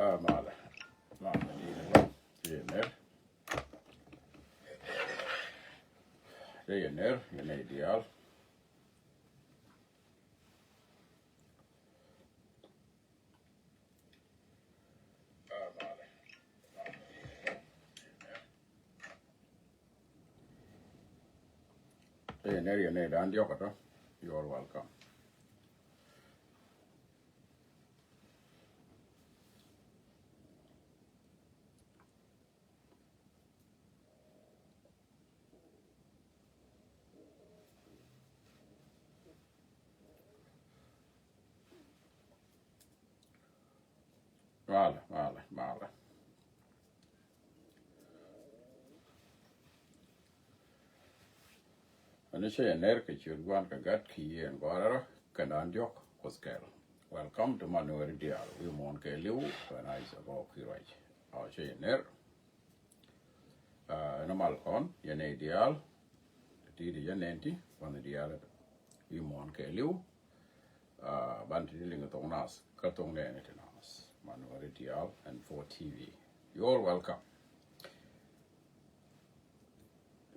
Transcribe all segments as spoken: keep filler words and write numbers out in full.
Ah, malɛ. Malɛ, ni ni wa. Yɛ ner. Yɛ ner, yɛ ner diaal. Yɛ ner, yɛ ner dan diɔk kä tɔ. You are welcome. Malɛ, malɛ, malɛ. Ani cɛ yɛ ner kɛ ciöt Gua̱n kɛ Gat kɛ Yiëë in Gɔaa Rɛl rɔ kɛnɛ dan diɔk Kuoth kɛl. Welcome to Manuel diaal. Wi̱i̱ muɔ̱ɔ̱n kɛɛliw kɛ na i̱ cɛ gɔɔ kui̱ ruac. Ɔ cɛ yɛ ner. Ah, ɛn mal kɔn, yɛn nɛy diaal, ti ti yɛn nɛn ti, Gua̱n diaal, wi̱i̱ muɔ̱ɔ̱n kɛɛliw, ah, ban ti ti liŋ thok nath, kä thok nɛn ti nath, Manuel diaal, and for T V. You all welcome.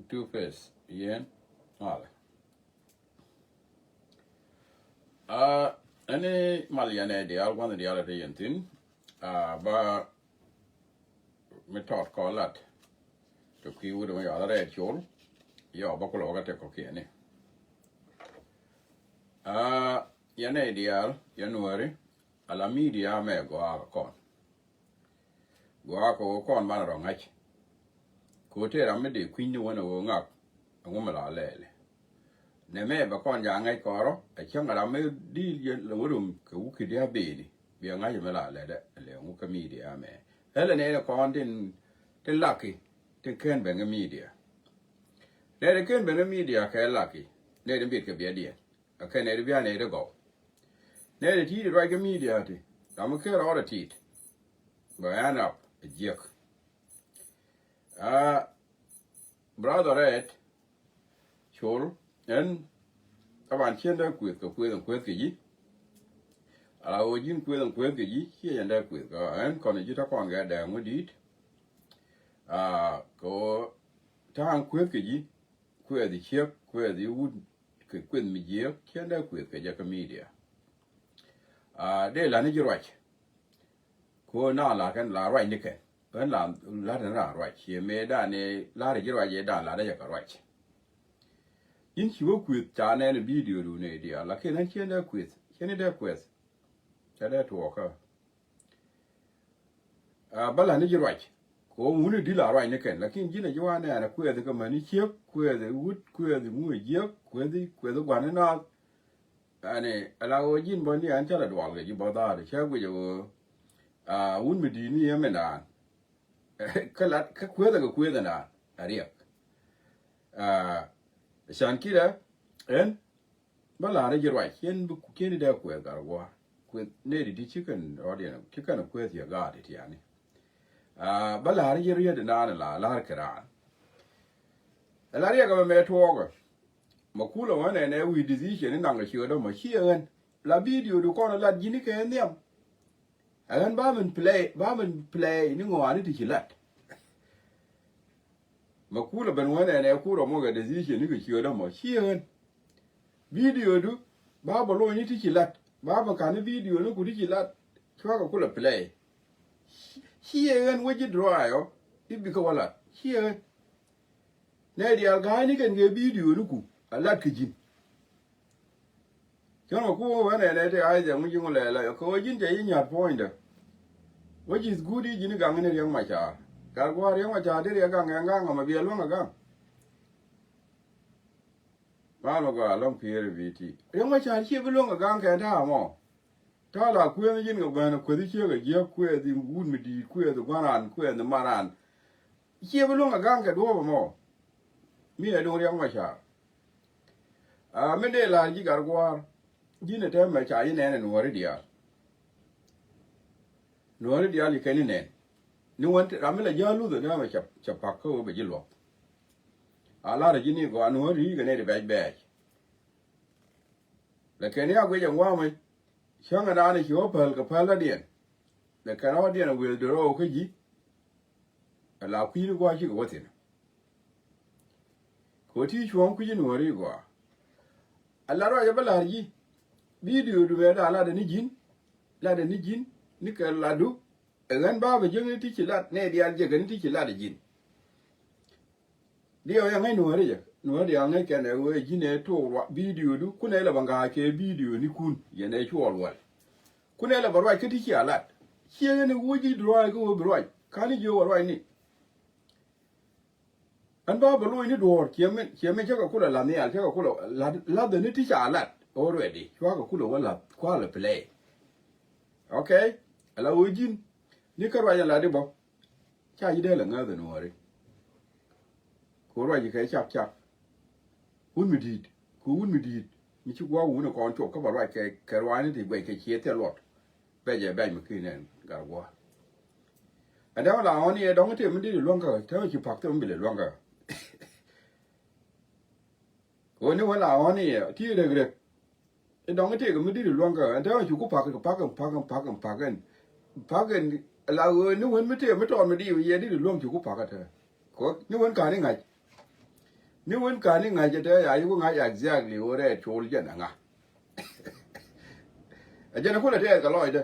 Two Face, yɛn, malɛ. Ah, ɛni mal yɛn nɛy diaal, Gua̱n diaal ti yɛn thi̱n. Ah, ba mi tɔt kɔ lat. Ti kui̱ wut mi yɔal rɛɛ col. Yɔ ba kulɛ wä kä tek kɔ kiɛni. Ah, yɛn nɛy diaal, yɛn Nuääri, ala media mɛ gɔaa kɛ kɔn. Gɔaa kɛ ɣöö kɔn banɛ rɔ ŋa̱c. Kɛ ɣöö tëë ram mi dee kui̱ny ni wänɛ ɣöö ŋak ɛŋu mi la lɛɛli. Nɛ mɛ bɛ kɔn ja ŋa̱c kɔrɔ, ɛ cäŋ ram mi di̱i̱l yɛ lɛ wä rum kɛ wukit dia̱a̱ beni. Biɛ ŋa̱c mi la lɛdɛ, ɛ lɛ ɛŋu kä media mɛ. Ɛ lɛ nɛy ni kɔn tin, tin laki, tin ken ben kä media. Nɛy ti ken ben kä media kɛ laki, nɛy ti bit kɛ biɛtdiɛn. Ɛ kɛn nɛy ti bian nɛy ti gɔw. Nɛy ti ti̱i̱t ruac kä media ti. Ram mi ken rɔɔdɛ ti̱i̱t. Bɛ ɛn rap ɛ jiäk. Ah, brother Red, col, ɛn, taban ciɛn dee kueth kɛ kueth ɛn kueth kɛ ji̱. Ala ɣöö ji̱n kueth ɛn kueth kɛ ji̱, ciɛ yɛn dee kueth kɛ ɛn kɔn ji̱ ta̱ kɔn kɛ dee ŋu di̱i̱t. Ah, kɛ ɣöö ta̱a̱ŋ kueth kɛ ji̱, kueth i̱ ciek, kueth i̱ wut, kɛ kueth mi jiäk, ciɛn dee kueth kɛ jɛ kä media. Ah, dee la̱t ni ji̱ ruac. Ko na la kɛn la ruac ni kɛn. Ɣän la la̱t ni ran ruac. Ciɛ mëë dan ni la̱t ji̱ ruac, ɛ dan la̱t jɛ kɛ ruac. Ji̱n ci wä kueth ca nɛn video du ni diaal. Lakin ɣän ciɛn dee kueth. Ciɛn ni dee kueth. Cɛ dee tuɔɔkä. Ah, bä la̱t ni ji̱ ruac. Ko wuni di la ruac ni kɛn. Lakin ji̱n a ji̱ wa nɛn a kueth kä mäni ciek, kueth wut, kueth ŋu jiäk, kueth, kueth gua̱n ni naath. Ani, ala ɣöö ji̱n bä ni an cä la dual kɛ ji̱ bä dhaar, cä guic ɣöö, ah, wun mi di̱i̱t ni yɛ mi naan. Kä lat, kä kuethɛ kɛ kuethɛ naan, a riɛk. Ah, can kidɛ, ɛn, bä la̱r ji̱ ruac, yɛn bi kiɛn dee kueth gat gua̱a̱r. Kueth, nɛy ti ti ci kɛn rɔɔdiɛn, ci kɛn kueth yɛ gaat ti tiani. Ah, bä la̱r ji̱ riet naan la, la̱r kɛ raan. Ala riɛk ɛmɛ mɛ tuɔɔkɛ. Mɛ kulɛ wä nɛnɛ wi̱i̱ decision ni naŋ kɛ ciötdä mɔ ciɛ ɣän. La video du kɔn lat ji̱n ni kɛ nhiam. Ɛ ɣän ba min play, ba min play ni ŋɔaani ti ci lat. Mɛ kulɛ ben wä nɛnɛ kurɛ mɔ kɛ decision ni kɛ ciötdä mɔ ciɛ ɣän. Video du ba bɛ lony ni ti ci lat. Ba bɛ ka̱n ni video ni ku ti ci lat. Cuakɛ kulɛ play. Ciɛ ɣän wä ji̱ dry ɔ. I̱ bikɛ wä lat. Ciɛ ɣän. Nɛ diaal ga̱a̱cni kɛn kɛ video ni ku a lat kɛ ji̱n. Cɔn kɛ ku wä nɛ nɛ te a jɛ ŋu ji̱ ŋu lɛ la kɛ wä ji̱n cɛ ji̱ nya̱t puɔ̱nydä. Wä ji̱ thgut i̱ ji̱n i̱ gaŋ ni Riɛk Macar. Gat gua̱a̱r Riɛk Macar dee riɛk gaŋ ɛn gaŋ ɛmɛ biɛ luäŋ ɛ gaŋ. Mal mɛ gɔaa lɔ̱ŋ piëër i̱ bi ti Riɛk Macar ciɛ bi luäŋ ɛ gaŋ kɛ ta̱a̱ mɔ. Ta̱a̱ la kuëth ji̱n kɛ gua̱n kuëth i̱ ciek ɛ jiäk kuëth i̱ wut mi di̱i̱t kuëth i̱ gua̱n raan kuëth i̱ man raan. Ciɛ bi luäŋ ɛ ga̱ŋ kɛ duɔ̱ɔ̱p ɛmɔ. Mi ɛ duŋ Riɛk Macar. A mi dee la̱r ji̱ gat gua̱a̱r. Ji̱n ɛ tɛmɛ ca ji̱ nɛn ɛ Nuɔ̱ɔ̱ri diaal. Nuɔ̱ɔ̱ri diaal ji̱ kɛn i̱ nɛn. Ni wän ram mi la ji̱ a luth ɛ tɛmɛ ca, ca pak kä wä bɛ ji̱ luɔ̱k. A la̱r ji̱ ni gɔaa Nuɔ̱ɔ̱ri kɛ nɛy ti bɛc bɛɛc. Lɛ kɛn i̱ a guic ɛ ŋuamɛ. Cäŋ ɛ daanɛ ci wä päl kɛ päl lädiɛn. Lɛ kɛn rɔɔdiɛn a wël dee rɔɔk kä ji̱. Ala kui̱ni gua̱a̱ cikɛ wä thi̱n. Kɛ ɣöö ti cuɔ̱ɔ̱ŋ kui̱ci nuɔ̱ɔ̱ri gɔaa. A lat ruac a bä la̱r ji̱. Bidio du mɛ da̱a̱ latdɛ ni ji̱n. Latdɛ ni ji̱n ni kɛ latdu. Ɛ ɣän ba bɛ jiäkni ti ci lat nɛ diaal jiäkni ti ci lat ɛ ji̱n. Diɛw yɛ ŋäc nuɔ̱ɔ̱ri jɛ nuɔ̱ɔ̱ri diaal ŋäc kɛn ɛ ɣöö ɛ ji̱n ɛ tuɔɔk ruac bidio du kunɛ lɛ bä ŋa̱a̱c kɛ bidio ni kun yɛn ɛ cuɔɔl wäl. Kunɛ lɛ bä ruac kä ti ci a lat. Ciɛ ɣän ɛ ɣöö ji̱ ruac kä ɣöö bi ruac ka̱n i̱ jiök ɛ ruac ni. Ɛn ba bɛ loc ni duɔ̱ɔ̱r ciɛ min ciɛ min cä kɛ kulɛ la̱th nhial cä kɛ kulɛ la̱th la̱th ni ti ca la̱t already cua kɛ kulɛ wä la̱th kualɛ play. Okay. Ala ɣöö ji̱n ni kä ruac ɛn la̱t i̱ bä. Ca ji̱ dee lɛ ŋäth ɛn wäri. Kɛ ruac kɛ cak cak. Wun mi di̱i̱t kɛ wun mi di̱i̱t mi ci gua̱a̱k wun ɛ kɔn cop kä bɛ ruac kɛ kɛ ruac ni ti guɛc kɛ ciɛ thil luɔt. Bɛc ɛ bɛc mi ki̱n ɛn gat gua̱a̱k. Ɛ dämɛ la ɣɔ̱n iɛ dɔ̱ŋ i̱ tëë mi diri luäŋ kä tëë mi ci pa̱k tëë mi bi lɛ luäŋ kä. Ɣöö ni wän la ɣɔ̱n iɛ ti rek rek. I̱ dɔ̱ŋ i̱ tëë kɛ mi diri luäŋ kä ɛn tëë mi ci ku pa̱k kɛ pa̱k ɛn pa̱k ɛn pa̱k ɛn pa̱k ɛn pa̱k ɛn. La ɣöö ni wän mi tëë mi tɔɔt mi di iɛ diri luäŋ ci ku pa̱k kä tëë. Kɛ ni wän ka̱n i̱ ŋa̱c. Ni wän ka̱n i̱ ŋa̱c ɛ tëë ya yi ku ŋa̱c exactly ɣöö rɛɛ col jɛn ɛŋa. Ɛ jɛn ɛ kulɛ tɛɛth kɛ lɔcdä.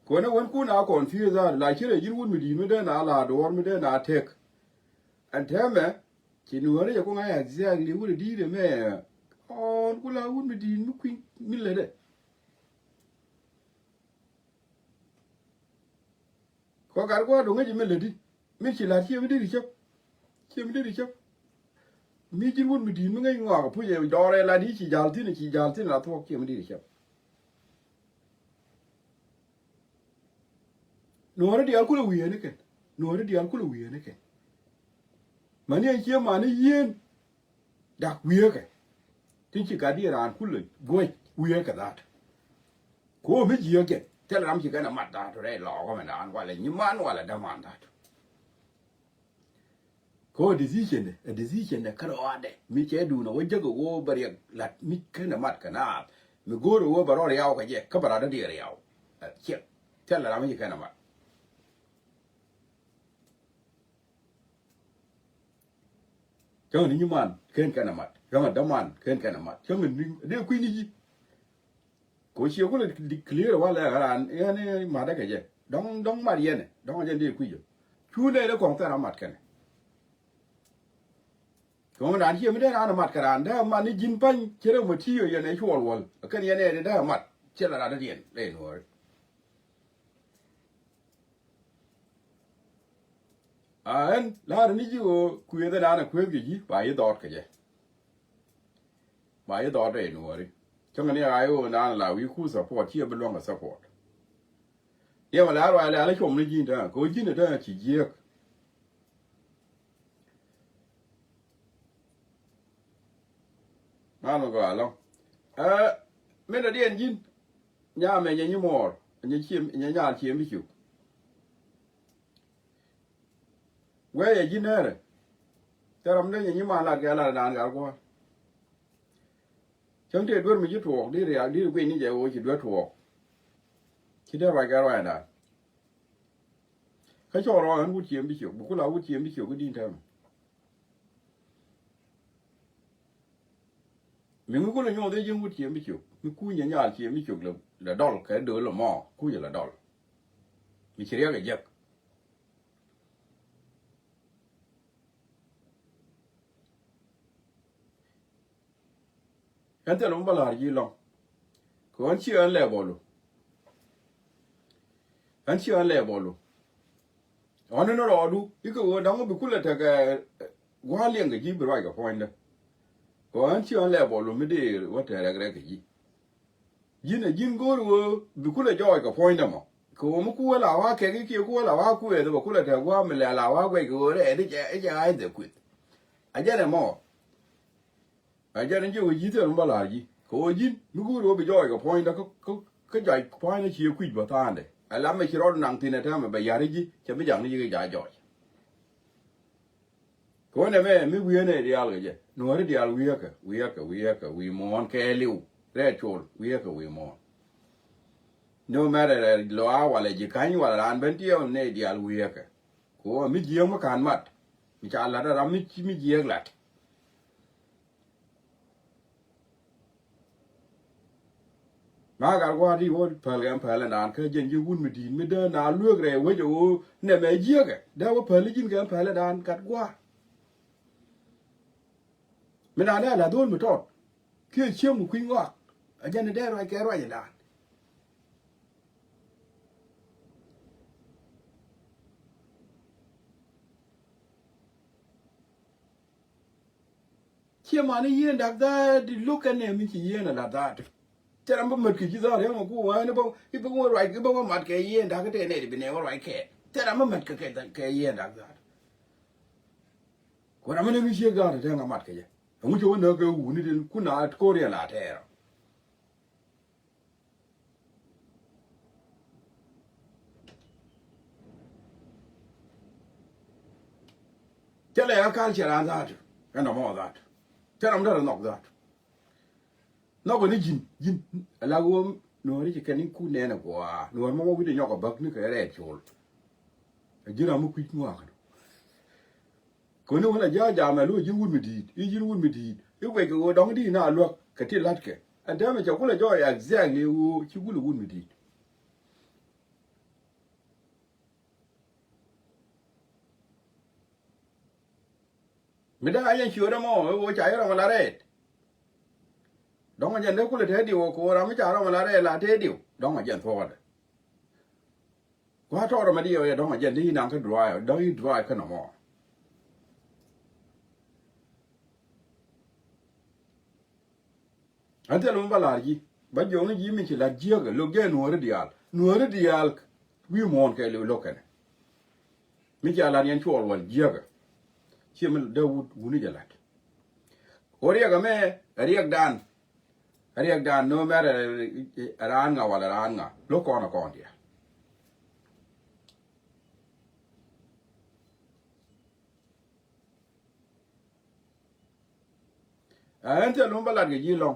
Kuɔn ɛ wän kun a confuse that la ci rɛ ji̱n wut mi di̱i̱t mi dee na la duɔ̱ɔ̱r mi dee na tek. Ɛn tɛmɛ ci nuɔ̱ɔ̱ri jɛ ku ŋa̱c exactly wut ɛ di̱i̱t ɛmɛ. Ɔn ku la wut mi di̱i̱t mi kui̱ mi lätdɛ. Kɔ gat gua̱a̱r do̱ŋ ŋäc mi lätdi. Mi ci la̱t ciɛ mi diri cäp. Ciɛ mi diri cäp. Mi ji̱n wut mi di̱i̱t mi ŋäc ŋɔak puc ɛ dɔɔrɛ la̱t i̱ ci ja̱l thi̱n ci ja̱l thi̱n la thuɔ̱k ciɛ mi diri cäp. Nuɔ̱ɔ̱ri diaal kulɛ wi̱i̱ ɛn ikɛn. Nuɔ̱ɔ̱ri diaal kulɛ wi̱i̱ ɛn ikɛn. Mani ɛn ciɛ mani yieen. Dak wi̱i̱ ɛkɛ. Tin ci gat diɛ raan kulɛ guäc wi̱i̱ ɛkɛ that. Ko mi jiɛ kɛ thil ram ci kɛn a mat that rɛy lɔɔk mɛ naan walɛ nyiman walɛ däman that. Ko decision dɛ, a decision dɛ kärɔadɛ mi cɛ duun a wä jäk a wä bä riɛk lat mi kɛn a mat kɛ naath mi go̱o̱r a wä bä rɔ riaw kɛ jɛ kä bä rat a diɛ riaw. Ciɛk thil ram mi ci kɛn a mat. Cäŋ ni nyiman ken kɛn a mat. Cäŋ a däman ken kɛn a mat. Cäŋ ni dee kui̱ ni ji̱. Ko cie kulɛ declare walɛ ran yɛn ni mat kɛ jɛ. Dɔŋ dɔŋ mat yɛn dɔŋ jɛ dee kui̱ jɛ. Cu dee dee kɔŋ thɛr a mat kɛn. Cäŋ dan cie mi dee ran a mat kɛ ran dee a mat ni ji̱n pa̱ny cɛ rɛ mɔ ti̱i̱ yɛn ɛ cuɔl wäl kɛn yɛn ɛ dee a mat. Cɛ la ran dee yɛn dee nuɔɔri. A ɣän la̱rä ni ji̱ ɣöö kuëëth ënanɛ kuëëth kɛ ji̱ ba ji̱ dhɔɔt kɛ jɛ. Ba ji̱ dhɔɔt rɛy nuɔɔri. Cäŋɛ ni a ɣa̱c ɣöö naan la wi̱i̱ ku support ciɛ bi luäŋ kɛ support. Yɛmɛ la ruac lɛ alä com ni ji̱n tääŋ kɛ ɣöö ji̱n ɛ tääŋ ci jiääk. Ŋa̱n mi gɔaa lɔ̱ŋ. Ɛ min dɔ̱diɛn ji̱n. Nyamɛ nyɛ nyi muɔɔr nyɛ ciɛ nyɛ nyaal ciɛ mi cuk. Wee yɛ ji̱ nɛɛrɛ. Thɛrɛm dee nyɛ nyi man lat kɛ lat dan gal gua̱a̱r. Cäŋ tëë duer mi ci tuɔɔk di rial di guic ni jɛ ɣöö ci duer tuɔɔk. Ci dee ruac kɛ ruac dan. Kä cɔɔr ɣɔn ɣän wut ciëŋ bi ciök bi kula wut ciëŋ bi ciök kä di̱n täämɛ. Mi ŋi kulɛ nyuɔth i̱ ji̱n wut ciëŋ bi ciök mi kunyɛ nyal ciëŋ bi ciök lɛ dɔl kɛ döl lɛ mɔ kunyɛ lɛ dɔl. Mi ci riɛk ɛ jiäk. Ɣän thil mi bä la̱r ji̱ lɔ̱ŋ. Kɛ ɣän ci ɣän lɛ bɔlu. Ɣän ci ɣän lɛ bɔlu. Ɣän ni rɔɔdu ikɛ ɣöö da̱ŋ bi kulɛ tekɛ gua̱a̱r liɛŋ kɛ ji̱ bi ruac kɛ puɔ̱nydä. Kɛ ɣän ci ɣän lɛ bɔlu mi dee wä tɛɛr rɛk rɛk kɛ ji̱. Ji̱n ɛ ji̱n go̱o̱r ɣöö bi kulɛ jɔɔc kɛ puɔ̱nydä mɔ. Kɛ ɣöö mi ku wä la wa̱a̱ kɛk ikiɛ ku wä la wa̱a̱ kuëëth bɛ kulɛ tekɛ gua̱a̱r mi lɛ la wa̱a̱ guɛc kɛ ɣöö rɛɛ di cɛ i̱ cɛ ɣa̱c dhɛ kuëth. A jɛn ɛ mɔ. A jɛn ji̱ wä ji̱ thil mi bä la̱r ji̱ kɛ ɣöö ji̱n mi go̱o̱r ɣöö bi jɔɔc kɛ puɔ̱nydä kä kä kä jɔɔc puɔ̱nydä ciɛ kui̱c bä tha̱a̱ŋdɛ. Ɛ lam mi ci rɔɔd naŋ thi̱n ɛ täämɛ bɛ ya̱r ji̱ cɛ bi jaŋ ji̱ kɛ ja̱ jɔɔc. Kɛ ɣöö nɛmɛ mi wi̱i̱ ɣän ɛ diaal kɛ jɛ nuɔ̱ɔ̱ri diaal wi̱i̱ ɣä kɛ wi̱i̱ ɣä kɛ wi̱i̱ ɣä kɛ wi̱i̱ muɔ̱ɔ̱n kɛɛliw rɛɛ col wi̱i̱ ɣä kɛ wi̱i̱ muɔ̱ɔ̱n. No matter lɔa walɛ ji̱ ka̱ny walɛ raan ben tiɛw nɛ diaal wi̱i̱ kɛ. Ku ɣöö mi jiääk mi ka̱n mat mi ca la̱t ɛ ram mi jiääk la̱t. Ma gat gua̱a̱r di wä päl kɛ ɛn päl ɛn daan kä jɛn ji̱ wut mi di̱i̱t mi dee na lueek rɛy wec ɛ ɣöö nɛmɛ jiääkɛ dee wä päl ji̱n kɛ ɛn päl ɛn daan gat gua̱a̱r. Mi naan dee a la̱th ɣöl mi tɔt kiɛ cieŋ mi kui̱ny ŋɔak. A jɛn dee ruac kɛ ruac ɛn daan. Ciɛ mani yieen dak dhaat di lo̱k kɛn nɛ mi ci yieen a la dhaat. Thil ram bä mät kɛ ji̱ dhaat yäŋ a ku wä ni bä i̱ bä wä ruac i̱ bä wä mat kɛ yieen dak tɛ nɛ di bi nɛ wä ruac kɛ. Thil ram bä mät kɛ kɛ yieen dak dhaat. Ku ram ni mi ciek dhaat tɛ ŋa mat kɛ jɛ. Ɛŋu cɛ wä nä kɛ wuni di ku na ko̱r yɛ la tɛɛrɔ. Thilɛ ya culture an that. Ɛn nɔmɔ that. Thil ram därɛ nhɔk that. Nhɔk ni ji̱n ji̱n ala ɣöö nuɔ̱ɔ̱ri ci kɛn in ku nɛn ɛ gua̱a̱ nuɔ̱ɔ̱r mɔ wä wi̱cdɛ nyɔk ɛ bäk ni kɛ rɛɛt col. Ɛ ji̱n ram mi kui̱c ŋuak. Koni wun a ji̱ a jam ɛ lo̱c ji̱n wut mi di̱i̱t i̱ ji̱n wut mi di̱i̱t i̱ guɛc kɛ ɣöö dɔ̱ŋ di̱i̱t na luäk kɛ ti la̱tkɛ. Ɛn täämɛ cɛ kulɛ jɔɔc exactly ɣöö ci gul ɛ wut mi di̱i̱t. Mi da̱a̱ yɛn ciööt ɛmɔ ɛ ɣöö ca yɛ rɔm ala rɛɛt. Dɔ̱ŋ a jɛn dee kulɛ te diw ɛ ko̱o̱r ram mi ca rɔm ala rɛɛt la te diw dɔ̱ŋ a jɛn thuɔ̱kdɛ. Kua̱r tɔɔr ɛmɛ diɛw yɛ dɔ̱ŋ a jɛn di naŋ kä drive dɔ̱ŋ i̱ drive kä nɔmɔ. Ɣän thil mi ba la̱r ji̱ ba jiɔkni ji̱ mi ci la̱t jiäkä lo̱k jɛ nuɔ̱ɔ̱ri diaal nuɔ̱ɔ̱ri diaal. Wi̱i̱ muɔ̱ɔ̱n kɛ lo̱k kɛnɛ mi ci a la̱t yɛn cuɔl wal jiäkä. Ciɛ mi dee wut wuni jɛ la̱t. Ɣöö riɛk ɛmɛ ɛ riɛkdan. Ɛ riɛkdan no matter ɛ raan ŋa wala raan ŋa lo̱k kɔn ɛ kɔn diɛ. Ɛ ɣän thil mi ba lat kɛ ji̱ lɔ̱ŋ.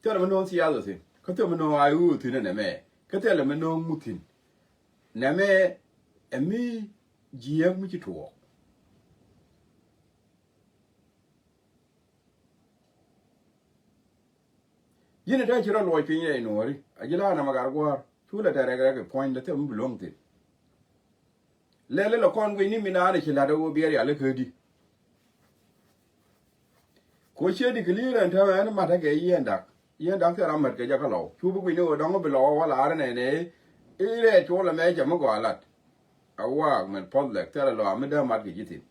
Thil mi no̱o̱ŋ thiath ɔ thi̱n kä thil mi no̱o̱ŋ a i̱ ɣöö thi̱n ɛ nɛmɛ kä thil mi no̱o̱ŋ muth thi̱n. Nɛmɛ ɛ mi jiääk mi ci tuɔɔk. Ji̱n ɛ te ci rɔ luɔc piny rɛy nuɔ̱ɔ̱ri a ji̱ la̱a̱ namɛ gat gua̱a̱r cu lɛ tɛ rɛk rɛk ɛ puɔ̱ny lɛ thil mi bi luäŋ thi̱n. Lɛl ilɛ kɔn guic ni mi naan i̱ ci la̱t ɛ ɣöö biɛ rial i̱ kä di. Ko ciɛ di kɛ li̱i̱r ɛn täämɛ ɛn ma̱t ɛ kɛ yiɛn dak yiɛn dak thil ram mät kɛ jɛ kä lɔw cu bi guic ni ɣöö dɔ̱ŋ bi lɔw ɛ wä la̱r ɛn ɛn ɛ i̱ rɛɛt cu lɛ mɛ cɛ mi gɔaa lat. A waak mɛn puɔth lɛk thil ɛ lɔaa mi dee mat kɛ ji̱ thi̱n.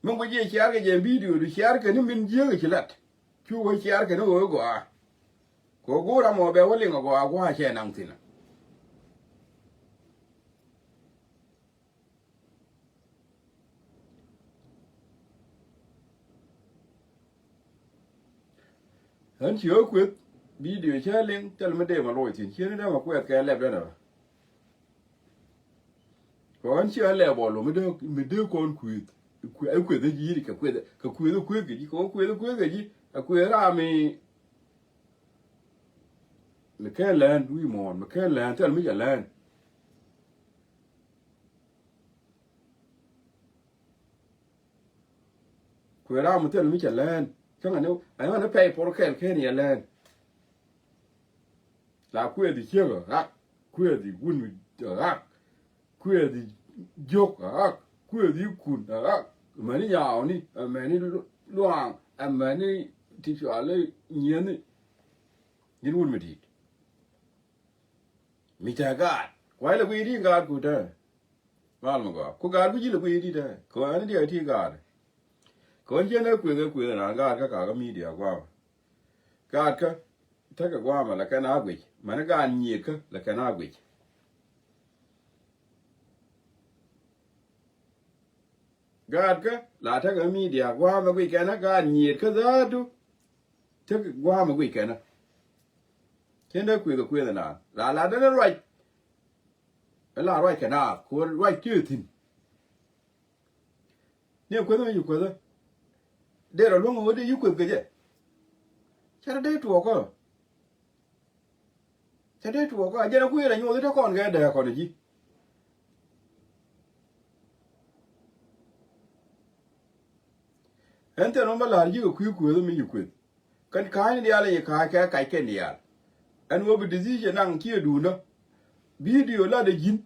Min guic jiɛ ciaar kɛ jɛ bidio du ciaar kɛ ni min jiääk ci lat. Cu wä ciaar kɛ ni ɣöö gɔaa. Kɛ ɣöö go̱o̱r amɔ bɛ wä liŋ a gɔaa gua̱a̱ cɛ naŋ thi̱n. Ɣän ci ɣä kueth bidio cä liŋ thil mi dee ma loc thi̱n cieni dee ma kuɛth kɛ lɛp dee nɛ. Kɛ ɣän ci ɣä lɛp bɔl mi dee mi dee kɔn kueth. Ɛ kueth ɛ ji̱ kɛ kueth kɛ kueth ɛ kueth kɛ ji̱ kɛ ɣä kueth ɛ kueth kɛ ji̱ ɛ kueth ram mi. Mi kɛn lɛn wi̱i̱ muɔ̱ɔ̱n mi kɛn lɛn thil mi cɛ lɛn. Kuëë ram mi thil mi cɛ lɛn cäŋɛ ni ɛŋɛ ni pɛy por kɛl ken yɛ lɛn. La kuëë di ciek ɣak kuëë di wun ɣak. Kuëë di jiök ɣak kuëë di kun ɣak. Mɛni nyaawni ɛmɛni luaaŋ ɛmɛni ti cuali nyieni. Nyin wun mi di̱i̱t. Mi tɛ gaat kuay lɛ kui̱ di gaat ku tɛ. Mal mi gɔaa ku gaat ku ji̱ lɛ kui̱ di tɛ kɛ ɣän diɛ ti gaat. Kɛ ɣän ciɛ nɛ kuëth ɛ kuëth ɛn gaat kä kakä midia gua̱a̱mɛ. Gaat kä tekɛ gua̱a̱mɛ lɛ kɛn a guic mɛn gaat nyiëëkä lɛ kɛn a guic. Gaat kä la tekɛ midia gua̱a̱mɛ guic kɛn a gaat nyiëëkä dha̱a̱du. Tekɛ gua̱a̱mɛ guic kɛn a. Cien dee kuëth ɛ kuëth ɛn naan la la dee ruac. Ɛ la ruac kɛ naath ku ruac ti thi̱n. Ni kueth mi ci kueth. Derɛ luäŋ ɣöö dee yi kueth kɛ jɛ. Cɛ rɔ dee tuɔɔkä. Cɛ dee tuɔɔkä. A jɛn a kui̱ rɛ nyoth i̱ te kɔn kɛ dee kɔn ji̱. Ɛn thil mɔ bä la̱r ji̱ kɛ kui̱ kuëth mi ji̱ kuëth. Kɛn ka̱a̱cni diaal in ka̱a̱c kɛ kac kɛn diaal. Ɛn ɣöö bi decision naŋ cië duundä. Video latdä ji̱n.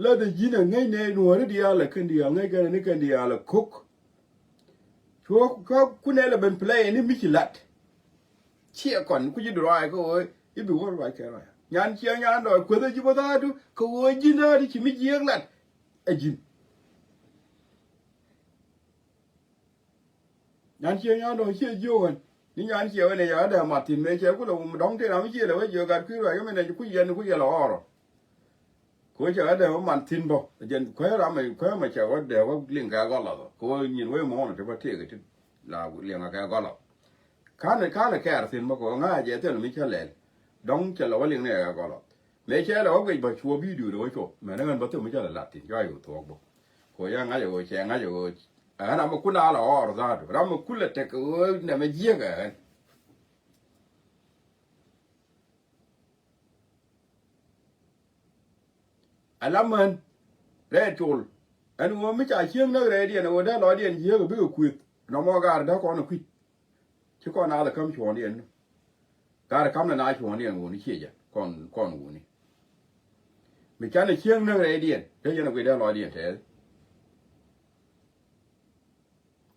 Latdä ji̱n ɛ ŋäcnɛ nuɔ̱ɔ̱ri diaal ɛ kɛn diaal ŋäc kɛn ni kɛn diaal ɛ ko̱k. Cuɔ, cuɔ kunɛ lɛ ben play ni mi ci lat. Ciɛ kɔn ku ji̱ duɔ̱ɔ̱r kä ɣöö i̱ bi wä ruac kɛ ruac. Nyan ciɛ nyan dɔɔc kueth ɛ ji̱ bä thaadu kɛ ɣöö ji̱n thaadu ci mi jiääk lat. Ɛ ji̱n. Nyan ciɛ nyan dɔ̱ŋ ciɛ jiök ɣän. Ni nyan ciɛ wä nɛ yɛ ɣä dee mat thi̱n mëë cɛ kulɛ wum dɔ̱ŋ tëë ram mi ciɛ lɛ wä jiök gat kui̱ ruac kä mi nɛ kuc yɛn kuc yɛ lɛ ɣɔɔrɔ. Kɛ wä cɛ ɣä dee wä mat thi̱n bä. Jɛn kuäär ram mɛ kuäär mɛ cɛ wä dee wä liŋ kɛ gɔl lɔth. Kɛ wä nyin wee mɔɔn ti bä tëëk ti la liŋ kɛ gɔl lɔth. Ka̱n ka̱n kɛɛr thi̱n bä kɛ wä ŋa̱c jɛ thil mi cä lɛl. Dɔ̱ŋ cɛ lɛ wä liŋ ni kɛ gɔl lɔth. Mëë cɛ lɛ wä guic bä cuɔ bidio dee wä cuɔ mɛn ɣän bä thil mi cä lɛ lat thi̱n cua yɛ wä thuɔɔk bä. Kɛ wä yɛ ŋa̱c ɛ wä cɛ ŋa̱c ɛ wä. Ɛ ɣän amɛ kun a lɛ ɣɔr dhaadu ram mɛ kun lɛ tek ɣöö nɛmɛ jiäk ɛ ɣän. Ala män rɛɛ col ɛn ɣöö mi ca cieŋ näk rɛɛdiɛn ɛ ɣöö dee lɔɔdiɛn jiäk ɛ bikɛ kuëth nɔmɔ gaar dee kɔn ɛ kui̱c. Ci kɔn naath ɛ käm cuɔ̱ɔ̱ŋdiɛn ni. Gaar ɛ käm nɛ naath cuɔ̱ɔ̱ŋdiɛn wuni ciecä kɔn kɔn wuni. Mi canɛ cieŋ näk rɛɛdiɛn dee yɛn ɛ guic dee lɔɔdiɛn tɛɛth.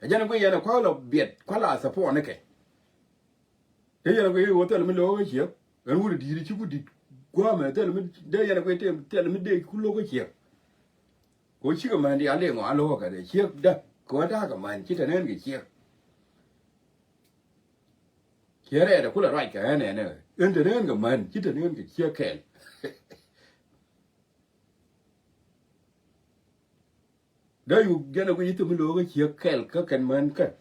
Ɛ jɛn ɛ guic yɛn ɛ kua̱l ɔ biɛt kua̱l a thäpuɔnikɛ. Dee yɛn ɛ guic ɣöö thil mi lo̱o̱k kä ciek ɛn wut ɛ di̱i̱t ci ku di̱t gua̱a̱mɛ thil mi dee yɛn ɛ guic thil mi dee ku lo̱o̱k kä ciek. Kɛ ɣöö cikɛ män diaal dee ŋɔaani lo̱o̱k kä dee ciek dä kɛ ɣöö ta̱a̱ kɛ män ci te neen kɛ ciek. Ciɛ rɛɛt ɛ kulɛ ruac kɛ ɣän ɛn ɛ ɣän te neen kɛ män ci te neen kɛ ciek kɛɛl. Dee yuk jɛn ɛ guic i̱ thil mi lo̱o̱k kä ciek kɛɛl kä kɛn män kɛn.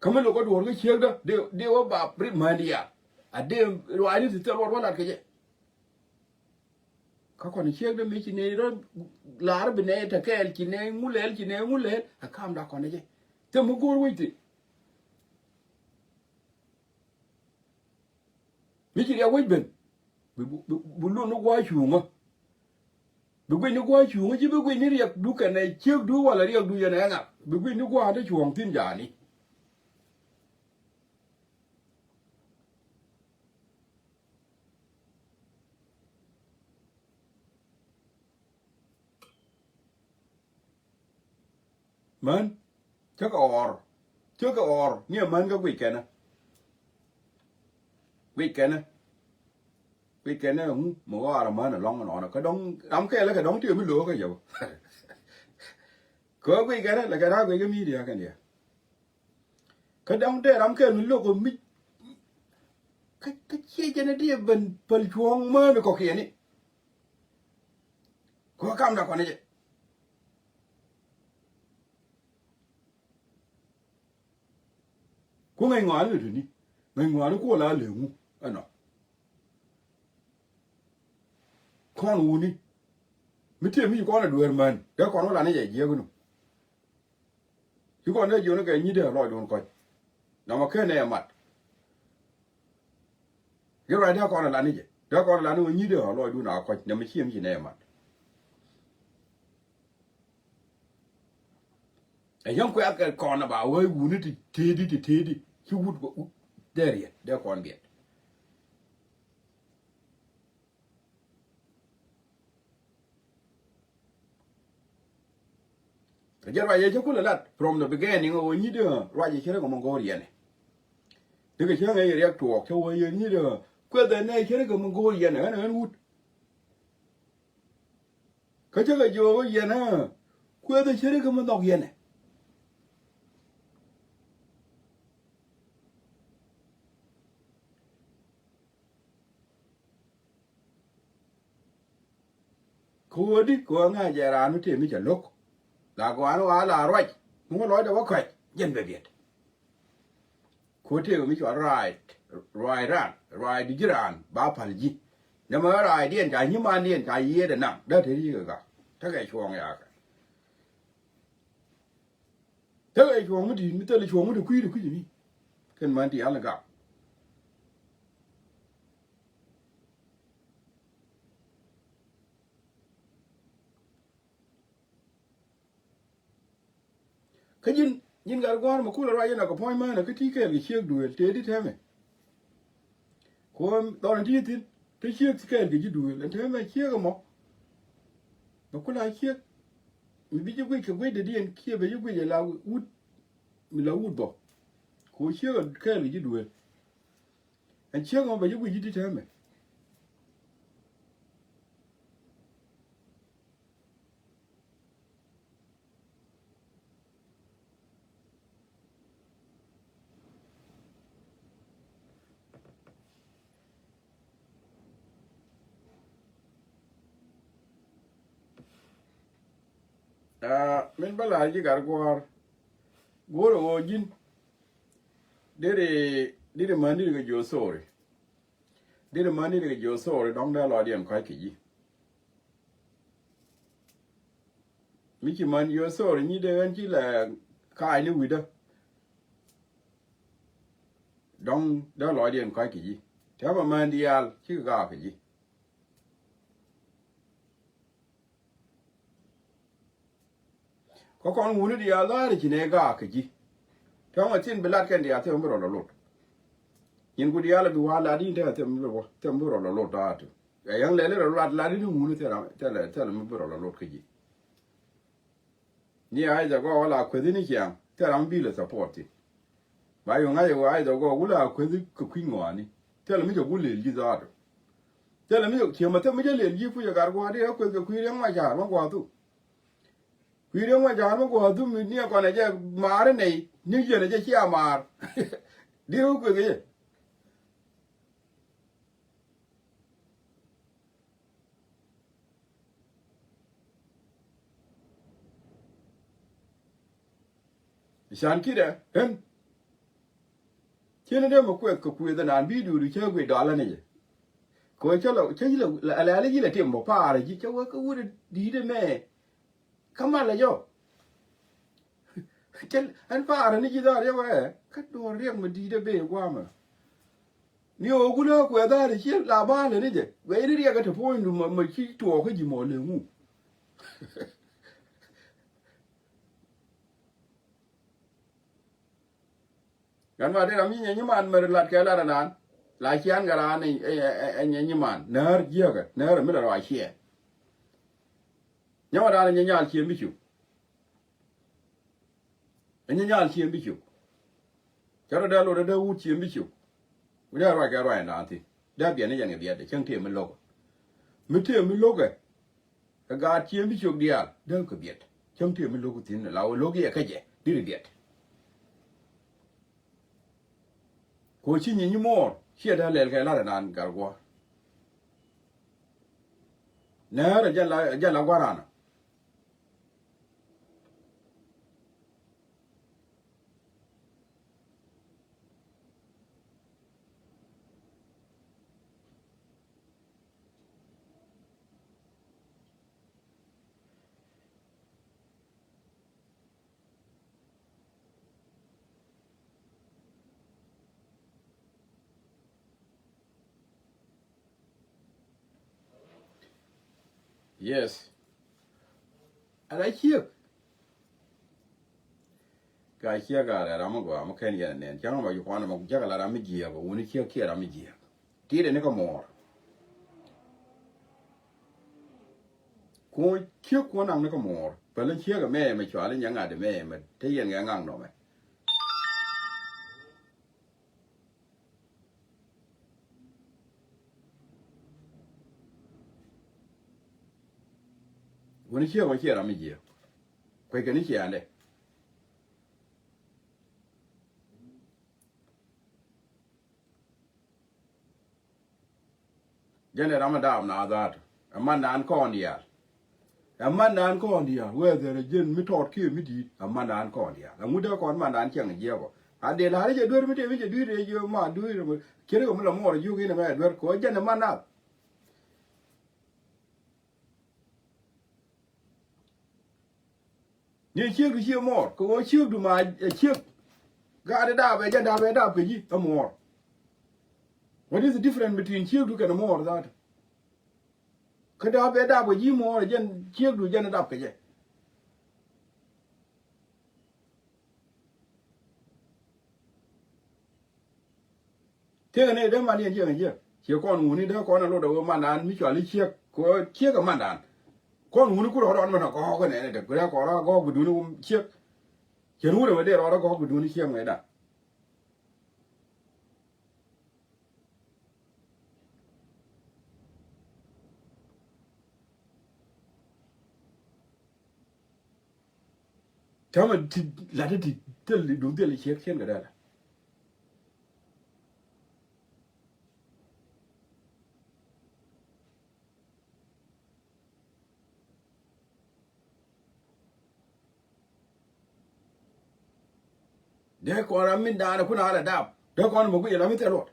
Kä mi lo̱k kä duɔ̱ɔ̱r kä ciekdä dee dee wä ba rit män diaal. A dee ruaacni ti thil ruɔt wä lat kɛ jɛ. Kä kɔn ciekdä mi ci nɛy rɔ lar bi nɛy te kɛɛl ci nɛy ŋulɛl ci nɛy ŋulɛl a kamda kɔn jɛ. Thil mi go̱o̱r wec thi̱n. Mi ci riɛk wec ben bi bi bi lun ni gua̱a̱c cuŋä. Bi guic ni gua̱a̱c cuŋä ci bi guic ni riɛkdu kɛnɛ ciekdu wala riɛkdu yɛn ɛ ŋak bi guic ni gua̱a̱c te cuɔ̱ɔ̱ŋ thi̱n jaani. Män cä kɛ ɣɔr cä kɛ ɣɔr ni ɛ män kä guic kɛnɛ. Guic kɛnɛ guic kɛnɛ ɛŋu mi ɣɔr ɛ män ɛlɔ̱ŋ ɛnɔnɔ kä dɔ̱ŋ ram kɛɛl ɛ kɛ dɔ̱ŋ ti ɛ mi lo̱o̱k kä yɛ bä. Kɛ guic kɛnɛ lɛ kɛ ra̱a̱ guic kä mi̱i̱diä kɛn yɛ. Kä dɔ̱ŋ dee ram kɛl mi lo̱k ɔ mi̱c. Kä kä ciɛ jɛn a diɛ ben päl cuɔ̱ɔ̱ŋ mään kɔkiɛni. Kɛ ɣöö kamda kɔn jɛ. Ku ŋäc ŋɔaani ni tuni ŋäc ŋɔaani ku la leŋu ɛnɔ. Kɔn wuni mi tiɛ mi kɔn a dueer män dee kɔn wä lani jɛ jiɛk nu. Ci kɔn dee jiɔni kɛ nyi dee lɔcdun kɔc. Namɔ ken nɛ mat. Ji̱ ruac dee kɔn a lani jɛ dee kɔn a lani wä nyi dee lɔcdun a kɔc namɔ ci mi ci nɛ mat. Ɛ yäŋ kuɛ akɛ kɔn a ba wee wuni ti tëëdi ti tëëdi ci wut dee riɛt dee kɔn biɛt. Kɛ jɛ ruac yɛ cä kulɛ lat from the beginning ɣöö nyi dee ruac yɛ cä rɛ kɛ mɔ go̱o̱r yɛnɛ. Dikɛ cä ŋäc yɛ riɛk tuɔɔk cä wee yɛ nyi dee kueth ɛn nɛ cä rɛ kɛ mɔ go̱o̱r yɛnɛ ɣän ɣän wut. Kä cä kɛ jiök ɣöö yɛnɛ kueth ɛ cä rɛ kɛ mɔ nhɔk yɛnɛ. Kɛ ɣöö di kɛ ɣöö ŋa̱c jɛ raan mi tëë mi cɛ lo̱k. La gɔaan ɣɔaa la ruac mi wä lɔcdɛ wä kɔ̱c jɛn bɛ biɛt. Kɛ ɣöö tëë mi cɔal ruac ruac raan ruac di ji̱ raan ba pa̱l ji̱. Nɛmɛ ruacdiɛn ca nyimandiɛn ca yiëëdɛ naŋ dee te ri̱i̱kɛ gak tekɛ cuɔ̱ɔ̱ŋ yakɛ. Tekɛ cuɔ̱ɔ̱ŋ mi di̱i̱t mi thilɛ cuɔ̱ɔ̱ŋ mi te kui̱dɛ kui̱dɛ mi. Ɛn män ti al gak. Kä ji̱n, ji̱n gat gua̱a̱r mɛ kulɛ ruac inɔ kɛ puɔ̱ny mänɛ kä ti kɛɛl kɛ ciek duëël tëë ti tɛmɛ. Kuɔm dhɔr in ti thi̱n te ciek ti kɛɛl kɛ ji̱ duëël ɛn tɛmɛ ciek ɛmɔ. Mɛ kula ciek mi bi ji̱ guic kɛ guic dee diɛn kiɛ bɛ ji̱ guic ɛ la wut mi la wut bɔ. Ku ciek ɛ kɛɛl kɛ ji̱ duëël. Ɛn ciek ɛmɔ bɛ ji̱ guic ji̱ ti tɛmɛ. Aa, min bä la̱r ji̱ gat guɔ̱ɔ̱r. Go̱o̱rɛ ɣöö ji̱n deri, deri män deri kɛ jiö thori. Deri män deri kɛ jiö thori dɔ̱ŋ dee lɔcdiɛn kɔ̱a̱c kɛ ji̱. Mi ci män jiö thori nyi dee ɣän ci lɛ ka̱a̱cni wi̱dä. Dɔ̱ŋ dee lɔcdiɛn kɔ̱a̱c kɛ ji̱. Täämɛ män diaal cikɛ gaak kɛ ji̱. Kä kɔn wuni diaal dha̱a̱ri ci nɛ gaak kɛ ji̱. Täämɛ thin bi lat kɛn diaal thil mi bi rɔ lɔ lot. Nyin ku diaal bi wa̱a̱ lat in täämɛ thil mi bi rɔ, thil mi bi rɔ lɔ lot dha̱a̱r tu. Ɛ yɛn lɛli rɔ lat lat in wuni thil, thil, thil mi bi rɔ lɔ lot kä ji̱. Ni a ithɛ gɔɔ wala kuethi ni ciaŋ thil ram bi lɛ support thin. Ba yɔ̱ŋ a yɛ wee a ithɛ gɔɔ wula a kuethi kɛ kui̱ ŋɔaani. Thil mi cɛ ku lel ji̱ dha̱a̱r tu. Thil mi cɛ ciemɛ thil mi cɛ lel ji̱ pucɛ gat gua̱a̱r di a kueth kɛ kui̱ riɛŋ ma ca̱a̱r ma gua̱a̱r thu. Kui̱ riɛŋ ma ca̱a̱r mi gua̱a̱ thum ni ɛ kɔn ɛ jɛ ma̱a̱r ɛ nɛy ni yieen ɛ jɛ cia ma̱a̱r. Di̱t wä kueth kɛ jɛ. Can kidɛ ɣän. Cien dee mɛ kuɛth kɛ kuëth ɛnan bi duudu cä guic dɔalä ni jɛ. Kɛ ɣöö cä lɛ cä ji̱ lɛ lɛ̈ɛ̈l ji̱ lɛ tim bä paarä ji̱ cä wee kä wut di̱i̱t ɛmɛ. Kä malɛ jɔ. Cä ɛn paarä ni ji̱ dhɔr yɛ wee kä duɔ̱ɔ̱r riɛk mɛ di̱i̱t ɛ ben gua̱a̱mɛ. Ni ɣöö kulä kuɛth dhɔr ci la ba̱a̱lä ni jɛ wee ni riɛk ɛ te puɔ̱nydu mɛ ci tuɔɔk kä ji̱ mɔ lëŋu. Ɣän ma dee ram nyi nyɛ nyiman mɛ lat kɛ lat anan. La cian kɛ raan ɛ nyɛ nyiman näär jiäkä näär mi la rɔ a ciɛ. Nyɛ ma raan ɛ nyɛ nyal ciem bi cuk. Ɛ nyɛ nyal ciem bi cuk. Cɛ rɔ dee lot dee wut ciem bi cuk. Wi̱cdɛ ruac kɛ ruac ɛn da̱a̱n thi̱n dee biɛt ni jɛn kɛ biɛt dee cäŋ tëë mi lo̱kɛ. Mi tëë mi lo̱kɛ. Kɛ gaat ciem bi cök diaal dee kɛ biɛt. Cäŋ tëë mi lo̱k thi̱n la wä lo̱k yɛ kä jɛ diri biɛt. Kɛ wä ci nyi nyi muɔɔr ciɛ dee lɛl kɛ lat ɛnan gat guɔ. Nɛɛr ɛ jɛ la ɛ jɛ la gua̱ran ɔ. Yes. Ala ciek. Ka ciek a rɛl ram mi gɔaa mi kɛn yɛn nɛn cäŋ ma ci kuan ma jiäk ala ram mi jiääk wuni ciek kiɛ ram mi jiääk. Ti̱i̱dɛ ni kä muɔɔr. Kuɔ̱ŋ ciek kuɔ̱ŋ naŋ ni kä muɔɔr päl in ciek ɛmɛ mɛ cual in yɛ ŋa̱t ɛmɛ mɛ te yɛn kɛ ŋaŋ nɔmɛ. Wuni ciɛ wä ciɛ ram mi jiɛ kuec kɛ ni ciɛ andɛ. Jɛn ɛ ram ɛ daap na dhaat ɛ man naan kɔn diaal. Ɛ man naan kɔn diaal wee dhɛrɛ jɛn mi tɔɔt kiɛ mi di̱i̱t ɛ man naan kɔn diaal. Ɛ ŋut dee kɔn man naan ciɛŋ jiɛɛk ɔ a dee la̱r jɛ duer mi tëë mi jɛ dui̱r ɛ jiö ma dui̱r. Ceri kɛ mi lɛ muɔɔr jiök in ɛ mɛ duer kɛ ɣöö jɛn ɛ man nath. Ni ciekdu ciek muɔɔr kɛ ɣöö ciekdu ma ɛ ciek. Gaat ɛ dap ɛ jɛn dap ɛ dap kɛ ji̱ ɛ muɔɔr. What is the difference between ciekdu kɛnɛ muɔɔr that? Kä dap ɛ dap kɛ ji̱ muɔɔr ɛ jɛn ciekdu jɛn ɛ dap kɛ jɛ. Tiek ni dee man yɛn jiɛk jiɛk. Ciek kɔn wuni dee kɔn a lot a wee mandan mi cuali ciek kɛ ciek a mandan. Kɔn wuni ku rɔɔdɔn mɛn a gɔɔk kɛ nɛnɛ dee ku rɛ kɔn rɔ a gɔɔk bi duni ciek. Cien wuni mɛ dee rɔɔd a gɔɔk bi duni ciek mɛ dan. Täämɛ ti latdä ti thil duŋ thil ciek cien kɛ dee la. Dee kɔn ram min daanɛ kun a la dap. Dee kɔn mɛ guic ram min thil luɔt.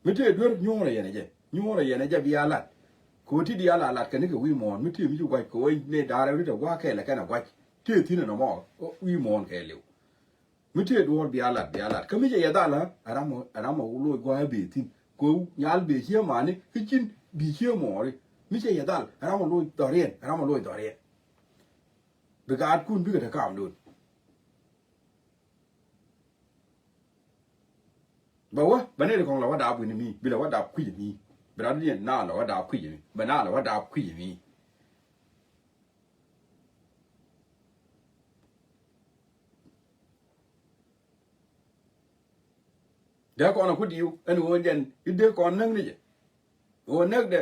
Mi tëë duer nyuɔ̱ɔ̱rɛ yɛn ɛ jɛ. Nyuɔ̱ɔ̱rɛ yɛn ɛ jɛ bia lat. Kɛ ɣöö ti diaal a lat kɛ ni kɛ wi̱i̱ muɔ̱ɔ̱n. Mi tëë mi ci gua̱c kɛ ɣöö nɛ da̱a̱r rɛw ti tɛ gua̱a̱k kɛɛl ɛ kɛn ɛ gua̱c. Tëë thi̱n ɛnɔ mɔ wi̱i̱ muɔ̱ɔ̱n kɛɛliw. Mi tëë duɔ̱ɔ̱r bia lat, bia lat. Kä mi cɛ yɛ dhal ɛ ram ɔ, ɛ ram ɔ loc gua̱a̱k ɛ bee thi̱n. Kɛ ɣöö nyal bee cië mani, kä cin bi cië muɔɔri. Mi cɛ yɛ dhal, ɛ ram ɔ loc dhɔriɛn, ɛ ram ɔ loc dhɔriɛn. Bi gaatkun bikɛ te kaamdun. Bɛ wä, bɛ nɛy ti kɔŋ la wä daap wi̱ni mi, bi la wä daap kui̱c mi. Bi rat ni na la wä daap kui̱c mi, bɛ na la wä daap kui̱c mi. Dee kɔn a ku diw ɛn ɣöö jɛn i̱ dee kɔn näk ni jɛ. Ɣöö näk dɛ,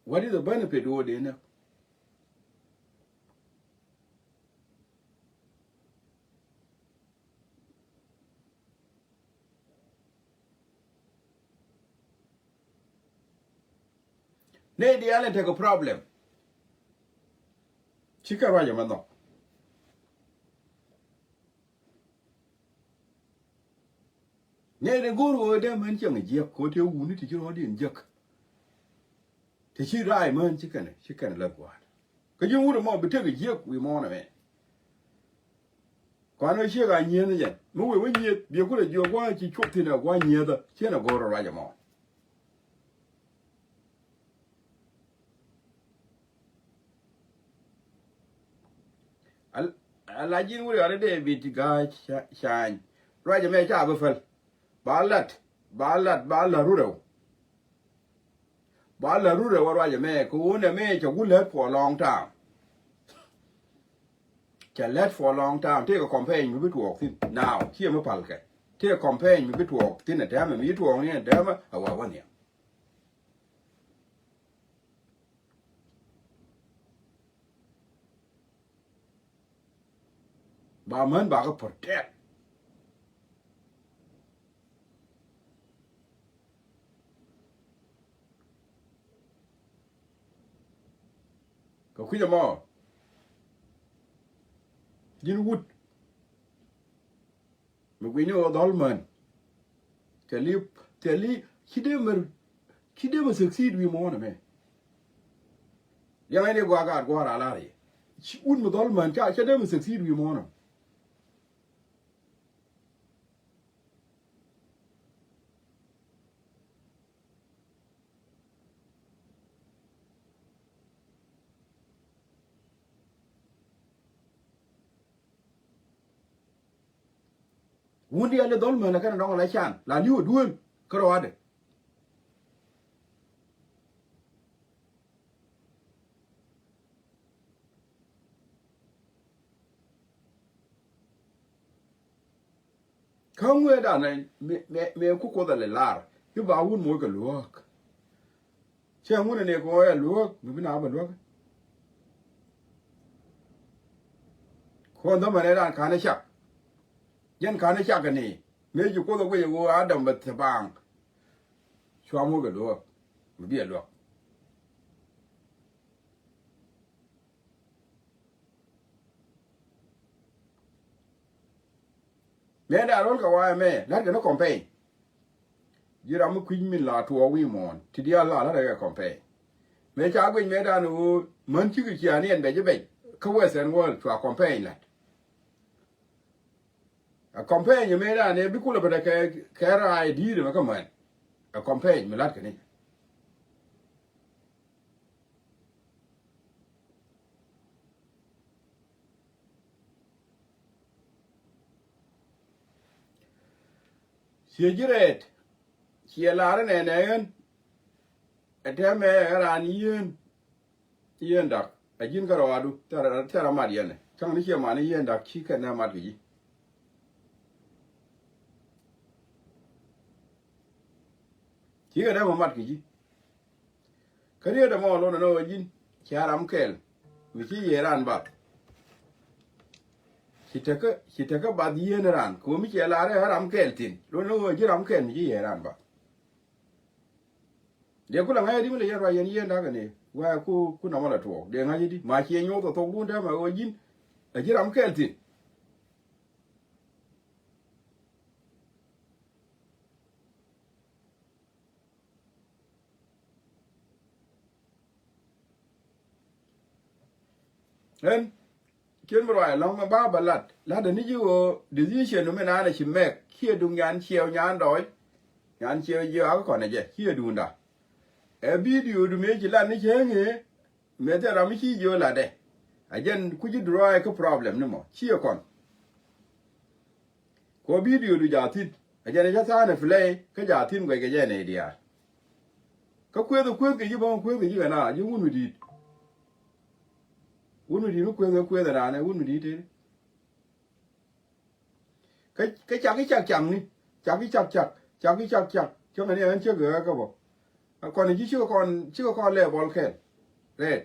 what is the benefit ɣöö dee näk? Nɛy diaal in tekɛ problem. Cikɛ ruac ɛmɛ nhɔk. Nɛy ti go̱o̱r ɣöö dee män cieŋ jiäk kɛ ɣöö tëë wuni ti ci rɔɔdiɛn jiäk. Ti ci raay män ci kɛnɛ, ci kɛnɛ lät gua̱a̱t. Kä ji̱n wut ɛmɔ bi tek jiäk wi̱i̱ muɔ̱ɔ̱n ɛmɛ. Kuan ɣä ciek a nyieth ni jɛ. Mi wee wä nyieth, biɛ kulɛ jiök gua̱a̱t ci cuɔp thi̱n ɛ gua̱a̱t nyiethä. Ciɛn ɛ go̱o̱r ɛ ruac ɛmɔ. Al-, ala ji̱n wuri ɣɔri David ti ga̱a̱c ca-, cany. Ruac ɛmɛ ca bi päl. Ba lat, ba lat, ba lat rurɛw. Ba lat rurɛw a ruac ɛmɛ, kɛ wun ɛmɛ cɛ wun lät for a long time. Cɛ lät for a long time. Tëëkɛ campaign mi bi tuɔɔk thi̱n. Now, ciɛ mi pal kɛ. Tëëkɛ campaign mi bi tuɔɔk thi̱n ɛ tɛmɛ, mi tuɔɔk ni ɛ tɛmɛ, a wä wä nhiam. Ba män ba kä protect. Kɛ kui̱c ɛmɔ, ji̱n wut mi gui̱ni ɣöö dhɔl män. Thil i̱, thil i̱, ci dee mɛ, ci dee mɛ succeed wi̱i̱ muɔ̱ɔ̱n ɛmɛ. Liɛŋɛ ni gua̱a̱k gaat gua̱a̱r a lar yɛ. Ci wut mi dhɔl män ca, ca dee mɛ succeed wi̱i̱ muɔ̱ɔ̱n ɛmɛ. Wun diaal i̱ dhɔl män ɛ kɛn ɛ dɔ̱ŋ ala can la li̱w ɛ duel kä rɔadɛ. Kä ŋuëëdan mɛ, mɛ, mɛ ku Kuoth a lɛ lar i̱ ba wun moc kɛ luäk. Cɛ ŋun ɛ ni kɛ ɣöö ɛ luäk mi bi na bɛ luäk. Kɔn dhɔmɛ rɛy ran ka̱n ɛ cak. Jɛn ka̱n ɛ cak ɛ ni mëë ci Kuoth ɛ guic ɛ ɣöö Adam bɛ thil baaŋ. Cua moc kɛ luäk mi bi ɛ luäk. Mëë da rol kɛ wa̱a̱ mɛ la̱t kɛ ni campaign. Ji̱ ram mi kui̱c min la tuɔɔk wi̱i̱ muɔ̱ɔ̱n ti diaal la la̱t kɛ campaign. Mëë ca guic mëë dan ɣöö män cikɛ cia ni ɛn bɛc i̱ bɛc kä Western world cua campaign la̱t. Ɛ campaign mëë dan ɛ bi kulɛ bɛ kɛ, kɛ raay di̱i̱t mɛ kä män. Ɛ campaign mi lat kɛ ni. Ciɛ ji̱ rɛɛt, ciɛ lar nɛnɛ ɣän. Ɛ tɛmɛ ɛ raan yieen, yieen dak. Ɛ ji̱n kärɔadu, thɛrɛ, thɛrɛ mat yɛn ɛ. Cäŋ ni ciɛ mani yieen dak ci kɛn ɛ mat kɛ ji̱. Ci kɛn ɛ mat kɛ ji̱. Kä riet ɛmɔ lon ɛn ɣöö ji̱n cia ram kɛl mi ci yiëë ran bath. Ci tekä, ci tekä bath yieen ran kɛ ɣöö mi ciɛ lar ɛ ram kɛl thi̱n lon ɛn ɣöö ji̱ ram kɛl mi ci yiëë ran bath. Dee ku la ŋa̱c adi mi lɛ yɛn ruac yɛn yieen da̱k ɛn ëë wɛɛ ku, ku nɔmɔ la tuɔɔk dee ŋa̱c adi ma ciɛ nyoth ɛ thokdun täämɛ ɣöö ji̱n ɛ ji̱ ram kɛl thi̱n. Ɛn cien mi ruac ɛlɔ̱ŋ mɛ ba bä lat lat ɛn ni ji̱ ɣöö decision mi naan ɛ ci mɛk ciɛ duŋ nyan ciɛw nyan dɔɔc. Nyan ciɛw jiɛ ak kɔn ɛ jɛ ciɛ duŋda. Ɛ video du mëë ci lat ni cieŋ ëë mëë thil ram mi ci jiö latdɛ. A jɛn ku ji̱ duɔ̱ɔ̱c kä problem ni mɔ ciɛ kɔn. Kɔ video du jathin a jɛn a jɛ tha̱a̱n ɛ play kä jathin guɛc kɛ jɛ nɛy diaal. Kä kueth ɛ kueth kɛ ji̱ bä kueth kɛ ji̱ kɛ na ji̱ wun mi di̱i̱t. Wun mi di̱i̱t mi kueth ɛ kueth ɛ raan ɛ wun mi di̱i̱t tëëni. Kä, kä cak i̱ cak cak ni cak i̱ cak cak cak i̱ cak cak cäŋ ni ɛn cäk ɛ kä bä. Kɔn ji̱ cikɛ kɔn, cikɛ kɔn lɛ bɔl kɛl. Rɛɛt.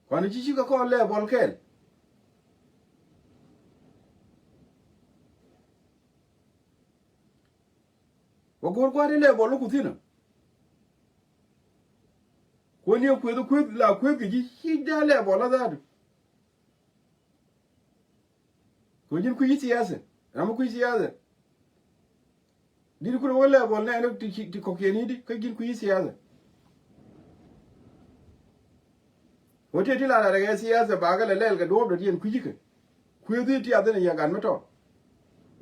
Kɔn ji̱ cikɛ kɔn lɛ bɔl kɛl. Wä go̱r gua̱a̱r ilɛ bɔl ku thi̱n. Kuäär ni kueth kueth la kueth kɛ ji̱ ci dee lɛ bɔl la dhaadu. Kɛ ji̱n kui̱ siasa ram kui̱ siasa. Dit kulɛ wä lɛ bɔl nɛɛni ti, ti kɔkiɛn i̱di kä ji̱n kui̱ siasa. Wä tëë ti la la rɛkɛ siasa bakɛ lɛ lɛl kɛ duɔ̱ɔ̱p dɔ̱ diɛn kui̱ ji̱ kɛ. Kueth i̱ ti a dhin a yɛ gat mi tɔr.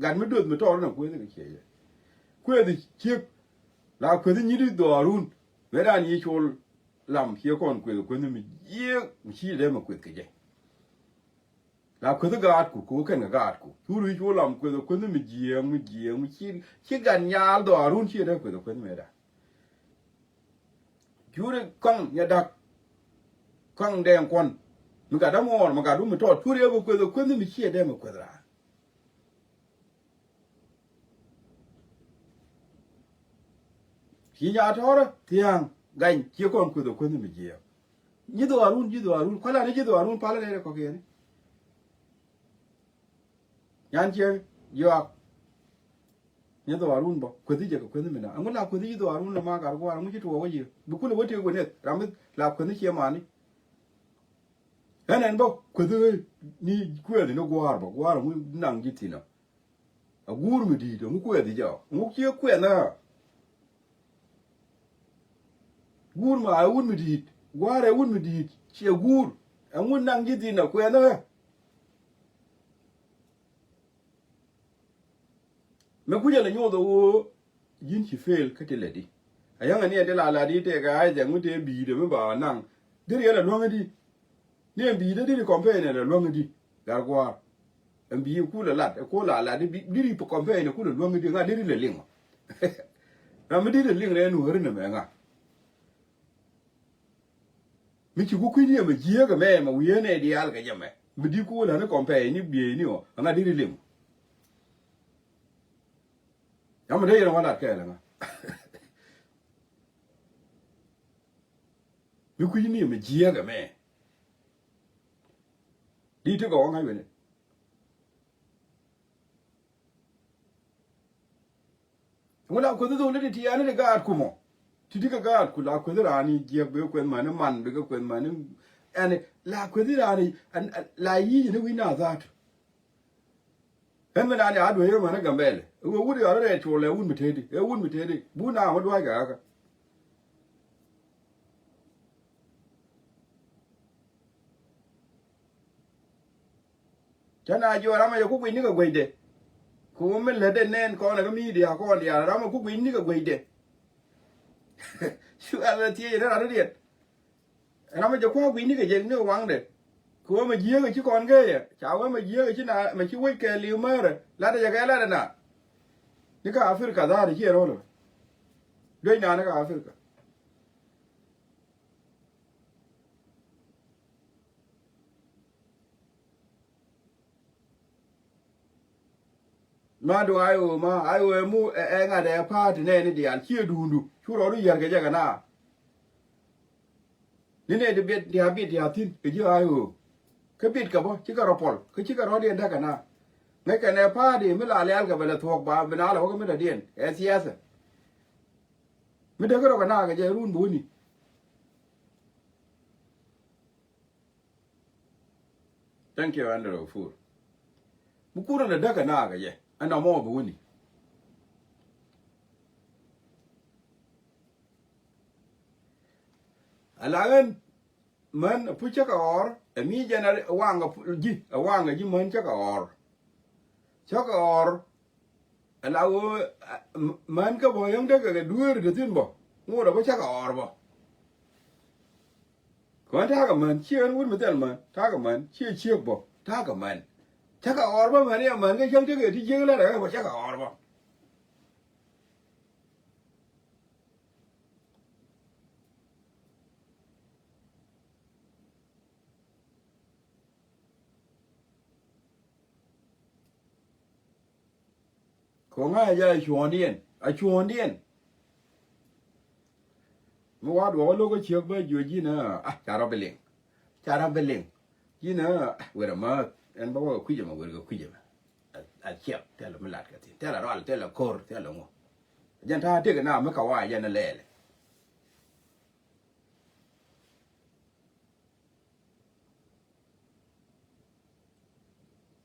Gat mi doth mi tɔr na kueth i̱ kɛ ciɛ yɛ. Kueth i̱ ciek la kueth i̱ nyit i̱ dhɔaarun. Mëë dan yi col lam ciɛ kɔn kueth kueth mi jiek mi ci dee mi kueth kɛ jɛ. La kueth gaatku ku kɛn kɛ gaatku. Cu ric cu lam kueth kueth mi jiɛɛŋ mi jiɛɛŋ mi ci, ci gat nyaal dhɔaarun ci dee kueth kueth mi da. Cu ri kɔŋ nyɛ dak. Kɔŋ dɛɛŋ kuɔn mi gat dämuɔɔr mi gat wä mi tɔɔt cu ri ɛ bi kueth kueth mi ci dee mi kueth raan. Ci nyaa tɔ̱rä thia̱a̱ŋ gany ciɛ kɔn kueth ɛ kueth mi jiɛɛk. Nyi dhɔaarun, nyi dhɔaarun kualani nyi dhɔaarun palä rɛɛrɛ kɔkiɛni. Nyan ciɛ yuak. Nyi dhɔaarun bä kueth i̱ jɛ kɛ kueth mi na ɛŋu la kueth i̱ nyi dhɔaarun lɛ ma gat gua̱a̱r ɛŋu ci tuɔɔk wä jiɛ bi kulɛ wä tëë wä nɛth ram mi la kueth i̱ ciɛ mani. Ɛn ɛn bä kueth i̱ ni kueth ni gua̱a̱r bä gua̱a̱r ɛŋu naŋ ji̱ thi̱n ɔ. A guur mi di̱i̱t ɛŋu kuɛth i̱ jɔk ɛŋu ciɛ kuɛth ɛ. Guur ma ɛ wun mi di̱i̱t gua̱a̱r ɛ wun mi di̱i̱t ciɛ guur. Ɛŋu naŋ ji̱ dhi̱n ɛ kuɛth ɛ. Mɛ kucä lɛ nyuɔth ɛ ɣöö ji̱n ci fail kä ti lɛ di. A yäŋɛ ni ɛ ti la la di tëëkɛ a jɛ ŋu tëë bi̱i̱dɛ mi ba naŋ. Deri yɛn ɛ luäŋä di. Ni ɛn bi̱i̱dä deri kɔmpɛɛn ɛn ɛ luäŋä di. Gat gua̱a̱r ɛn bi̱i̱ kulɛ lat ɛ kol a lat di deri kɔmpɛɛn ɛ kulɛ luäŋä di ŋa deri lɛ liŋ. Ram mi deri lɛ liŋ rɛ ɛn wääri nɛ mɛ ŋa. Mi ci ku kui̱ni ɛmɛ jiääk ɛmɛ ɛmɛ wiee nɛ diaal kɛ jɛ mɛ mi di ku wä la̱ni kɔmpɛɛn ni bieyni ɔ ɛŋa deri liŋ. Ɛmɛ dee yɛn ɛ wä lat kɛɛl ɛŋa. Mi kui̱ni ɛmɛ jiääk ɛmɛ di ti gɔw ŋa̱c wen. Ŋu la kueth dholi ti tiani ti gaatku mɔ. Ti ti kɛ gaatku la kueth rani jiɛk bi kueth mani man bi kɛ kueth mani. Ɛn la kueth rani la yic ni wi̱c na dhaat. Ɛn mi nani a duec rɛ mani Gambɛl. Ɛ wee wut yɔr rɛ col ɛ wut mi teti ɛ wut mi teti bu na ŋu duac kɛ ɣäkä. Cä na jiɔ ram a yɛ ku guic ni kɛ guecdɛ. Ku mi lätdɛ nɛn kɔn ɛ kä media kɔn diaal ram a ku guic ni kɛ guecdɛ. Cu ɛn thiec ni ran diɛn. Ram a jɛ kua̱ guic ni kɛ jɛ ni kɛ waŋdɛ. Ku wä mɛ jiääk ci kɔn kɛ yɛ ca wä mɛ jiääk ci na mɛ ci wec kɛ liw märä latdɛ jɛ kɛ latdɛ na. Ni kä Africa dha̱a̱r ci ɛ ro̱l. Duec na ni kä Africa. Ma duŋ I O ma I O ɛmu ɛ ŋa̱t ɛ pa̱a̱t nɛɛni diaal ciɛ duundu cu rɔɔdu yär kɛ jɛ kɛ na. Ni nɛy ti biɛt ti a biɛt ti a thi̱n kɛ ji̱ I O. Kä biɛt kɛ bä cikɛ rɔ pɔl kä cikɛ rɔɔdiɛn däk kɛ na. Ŋäc kɛ nɛ pa̱a̱t mi la lial kɛ bɛ lɛ thuɔ̱k ba bi na lɛ wä kä mi dɔ̱diɛn ɛ thiathɛ. Mi däk kɛ rɔ kɛ na kɛ jɛ run bi wä ni. Thank you, Andrew Fur. Mi kun ɛn däk kɛ naak kɛ jɛ ɛn nɔmɔ bi wuni. Ala ɣän män ɛ puc cä kɛ ɣɔr ɛ mi jɛn ɛ waŋ ɛ ji̱ ɛ waŋ ɛ ji̱ män cä kɛ ɣɔr. Cä kɛ ɣɔr. Ala ɣöö män kä bä yäŋ tekɛ kɛ dueeri ti thi̱n bä ŋot ɛ bä cä kɛ ɣɔr bä. Kɔn ta̱a̱ kɛ män ciɛ ɣän wut mi thil män ta̱a̱ kɛ män ciɛ ciek bä ta̱a̱ kɛ män. Cä kɛ ɣɔr bä män iɛ män kä cäŋ tekɛ ti jiäk lät ɛ bä cä kɛ ɣɔr bä. Kɛ ŋa̱c a jɛ a cuɔ̱ɔ̱ŋdiɛn a cuɔ̱ɔ̱ŋdiɛn. Mi wa duɔk a lo̱k a ciek bä juɔc ji̱n a ca rɔ bi liŋ. Ca rɔ bi liŋ ji̱n a wër a määth ɛn bä wä kɛ kui̱c ɛmɛ wër kɛ kui̱c ɛmɛ. A ciek thilɛ mi lat kɛ thi̱n thilɛ rual thilɛ ko̱r thilɛ ŋu. Jɛn ta̱a̱ tëk na mi kɛ wa jɛn a lɛɛlɛ.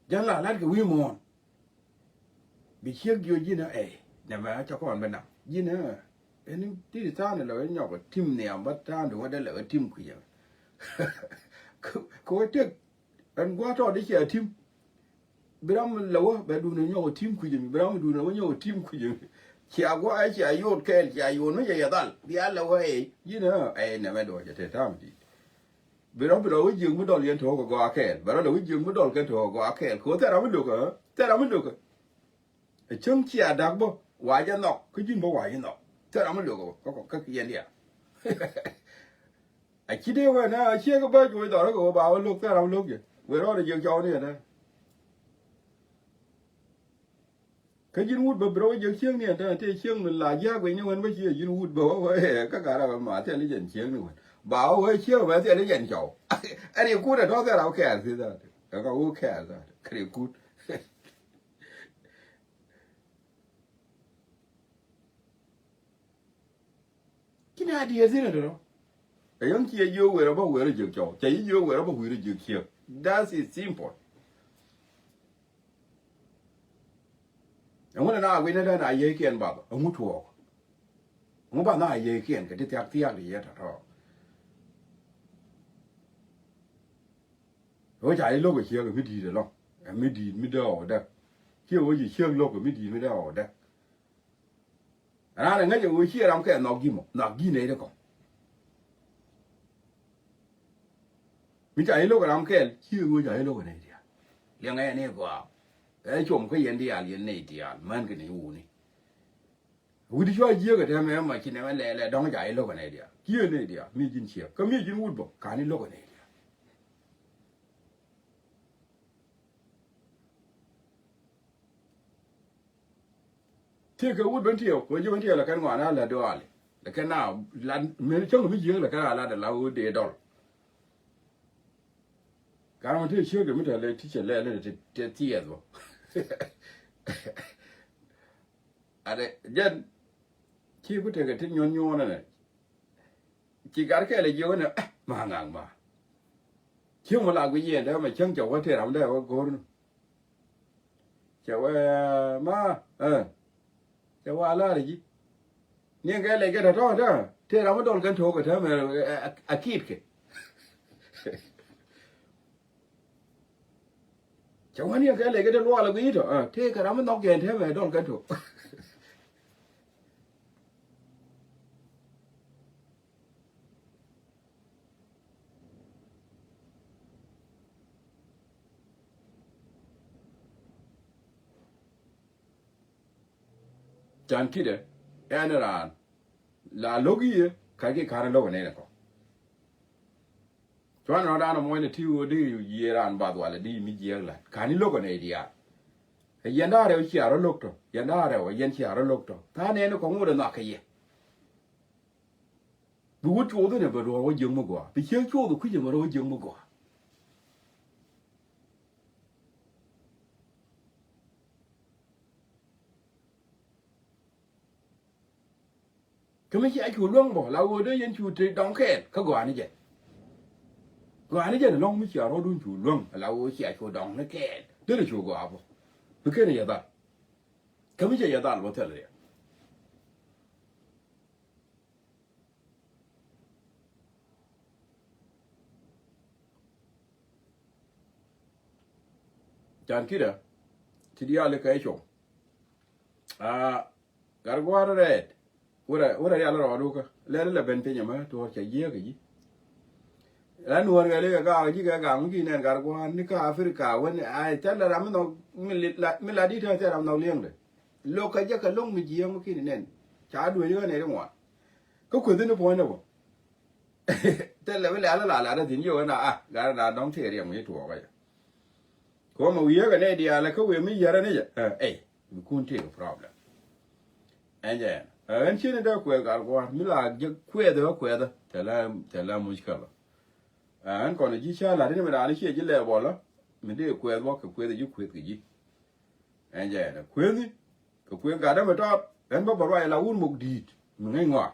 Jɛn la lat kɛ wi̱i̱ muɔ̱ɔ̱n. Bi ciek jiök ji̱n ɛ nɛmɛ a cɛ kɔn bi nam ji̱n ɛ. Ɛn ti tha̱a̱n lɛ wä nyɔk ɛ tim nhiam bä tha̱a̱n duŋ wä dee lɛ wä tim kui̱c ɛ. Kɛ wä tëk ɛn gua̱a̱th tɔɔt i̱ cia tim. Bi ram lɛ wä bɛ duundɛ nyɔk ɛ tim kui̱c ɛ mi bi ram duundɛ wä nyɔk ɛ tim kui̱c ɛ mi. Cia gua̱a̱th cia yot kɛɛl cia yot mi cɛ yɛ dhal bia lɛ wä ɛ ji̱n ɛ ɛ nɛmɛ duɔ̱ɔ̱c ɛ te tha̱a̱n di̱i̱t. Bi rɔ bi rɔ wä jiök mi dɔl yɛn to̱o̱k ɛ gɔaa kɛɛl bɛ rɔ lɛ wä jiök mi dɔl kɛn to̱o̱k ɛ gɔaa kɛɛl kɛ wä thɛr ram mi lo̱k ɛ thɛr ram mi lo̱k ɛ. Ɛ cäŋ cia da̱k bä wa jɛ nhɔk kä ji̱n bä wa ji̱ nhɔk thɛr ram mi lo̱k ɛ bä kä kɔk kä kiɛn diaal. A ci dee wee na a ciek bä juɔc dhɔr kä wä ba wä lo̱k thɛr ram mi lo̱k jɛ wee rɔɔd ɛ jiök cɔw ni ɛ dee. Kä ji̱n wut bä bi rɔ wä jiäk cieŋni ɛn tɛn tëë cieŋni la jiaak wec ni wän bä ciɛ ji̱n wut bä wä wä ɛ kä gat a wä ma thil i̱ jɛn cieŋni wän ba wä wä cieŋ wä thil i̱ jɛn cɔw. Ɛn ikut ɛ tɔ̱ thil a wä kɛɛl thi̱n tha̱a̱t ɛ ka wä kɛɛl tha̱a̱t kɛ ikut. Kini a diɛ thin a dɔrɔ. Ɛ yɔn ci ɛ jiök wer ɛ bä wer ɛ jiök cɔw cɛ yi jiök wer ɛ bä wer ɛ jiök ciek. That is simple. Ɛŋu na na wi̱n na na yey kiɛn bath ɛŋu tuɔɔk. Ɛŋu bath na yey kiɛn kɛ ti thiak thiak di yɛ tɔtɔ. Ɣöö ca yi lo̱k ɛ ciek ɛ mi di̱i̱t ɛlɔ̱ŋ ɛ mi di̱i̱t mi dee ɔɔdɛ. Ciɛ ɣöö ci ciek lo̱k ɛ mi di̱i̱t mi dee ɔɔdɛ. Raan ɛ ŋäc ɛ ɣöö ciɛ ram kɛl nhɔk ji̱ mɔ nhɔk ji̱ nɛy ti kɔ̱ŋ. Mi ca yi lo̱k ɛ ram kɛl ciɛ ɣöö ca yi lo̱k ɛ nɛy diaal. Liɛŋɛ yɛn i̱ gɔaa ɛ com kä yɛn diaal yɛn nɛy diaal män kɛ ni wuni. Wi̱cdɛ cua jiääk ɛ tɛmɛ ɛmɔ ci nɛmɛ lɛɛlɛ dɔ̱ŋ ca yi lo̱k ɛ nɛy diaal ciɛ nɛy diaal mi ji̱n ciɛ kä mi ji̱n wut bä ka̱n i̱ lo̱k ɛ nɛy diaal. Tëëkɛ wut ben tiɛɛk kɛ ji̱ ben tiɛɛk lɛ kɛn ŋuan a la̱t duaali lɛ kɛn a la̱t mëni cäŋ mi jiääk lɛ kɛn a la̱t ala wut dee dɔl. Kan mɔ tëë ciek dee mi tɛl lɛ ti cɛ lɛ lɛ ti thiɛɛth bä. Adɛ jɛn ci ku tekɛ ti nyuɔn nyuɔn ɛnɛ. Ci gat kɛɛl ɛ jiök ɛnɛ ma ŋaŋ ma. Cieŋ mi la guic yɛn dee mɛ cäŋ cɛ wä tëë ram dee wä go̱o̱r ni. Cɛ wee ma ɛ cɛ wee a la̱r ji̱. Niɛn kɛ lɛc kɛ tɔ̱tɔ̱ tɛ tëë ram mi dɔl kɛn to̱o̱k kɛ täämɛ a kiit kɛ. Cɛ wän yɛn kɛ lɛ kɛ te luaal ɛ guiy tɔ. Tëë kɛ ram mi nhɔk jɛn tɛmɛ dɔl kɛ tɔ. Can ki̱dɛ ɛn raan la lo̱k yiëë ka̱c kɛ ka̱n lo̱k ɛ nɛn ɛ kɔ. Cuan rɔ̱dan ɛ muɔ̱cnɛ ti ɣöö di yiëë raan bath walɛ di mi jiääk la̱t ka̱n i̱ lo̱k ɛ nɛy diaal. Ɛ yɛn da̱a̱ rɛw cia rɔ lo̱k tɔ, yɛn da̱a̱ rɛw ɛ yɛn cia rɔ lo̱k tɔ. Tha̱a̱ŋ nɛn ɛ kɔ ŋot ɛ nhɔak kɛ yɛ. Bi wut cuɔth inɛ bɛ duɔ̱ɔ̱r wä jiäk mi gɔaa. Bi ciek cuɔth ɛ kui̱c ɛmɛ rɔ wä jiäk mi gɔaa. Kä mi cia cu luäŋ bä la ɣöö dee yɛn cu te dɔŋ kɛɛl kä gɔaa ni jɛn. Gɔaa ni jɛn ɛlɔ̱ŋ mi cia rɔɔdun cu luäŋ la ɣöö cia cu dɔŋ ni kɛɛl. Derɛ cu gɔaa bä. Bi ken yɛ dhal. Kä mi cia yɛ dhal bä thil riɛk. Can ki̱dä ti diaal i̱ kɛ cuɔ̱ŋ. Aa, gat gua̱a̱r rɛɛt. Wurɛ, wurɛ rial rɔɔdu kä lɛl ilɛ ben piny ɛmɛ tuɔɔr cɛ jiääk ɛ ji̱. La nuɔ̱ɔ̱r kɛ li kɛ gaak ji̱ kɛ gaak mi ki nɛn gat gua̱a̱r ni kä Africa wen a thɛl ram mi nhɔk mi la, mi la di̱t thɛl ram nhɔk liɛŋdɛ. Lo̱k kɛ jɛ kɛ lo̱ŋ mi jiääk mi ki ni nɛn ca dueeni ɣän ɛ ri ŋuan. Kä kueth ni puɔ̱nydɛ bä. Thilɛ bi lɛ̈l la lat a thi̱n yio̱k ɛn a a gat ɛn a dɔ̱ŋ tëë riɛm wi̱i̱ tuɔɔk ɛ jɛ. Kuɔmɛ wi̱i̱ ɛ kɛ nɛy diaal ɛ kä wëë mi yiärä ni jɛ ɛ ey mi kun tëë kɛ problem. Ɛn jɛ ɛn ɛ ɣän cieni dee kuɛth gat gua̱a̱r mi la jɛ kuɛth ɛ kä kuɛth ɛ thilɛ thilɛ muckilɛ. Ɛ ɣän kɔn ji̱ ca la̱t in mi raan ciɛ ji̱ lɛɛbɔlä mi dee kuɛth bä kɛ kuɛth ji̱ kuɛth kɛ ji̱. Ɛn jɛ ɛn ɛ kuethi kɛ kueth gatdä mi tɔt ɛn bä bä ruac ɛ la wun mok di̱i̱t mi ŋäc ŋɔak.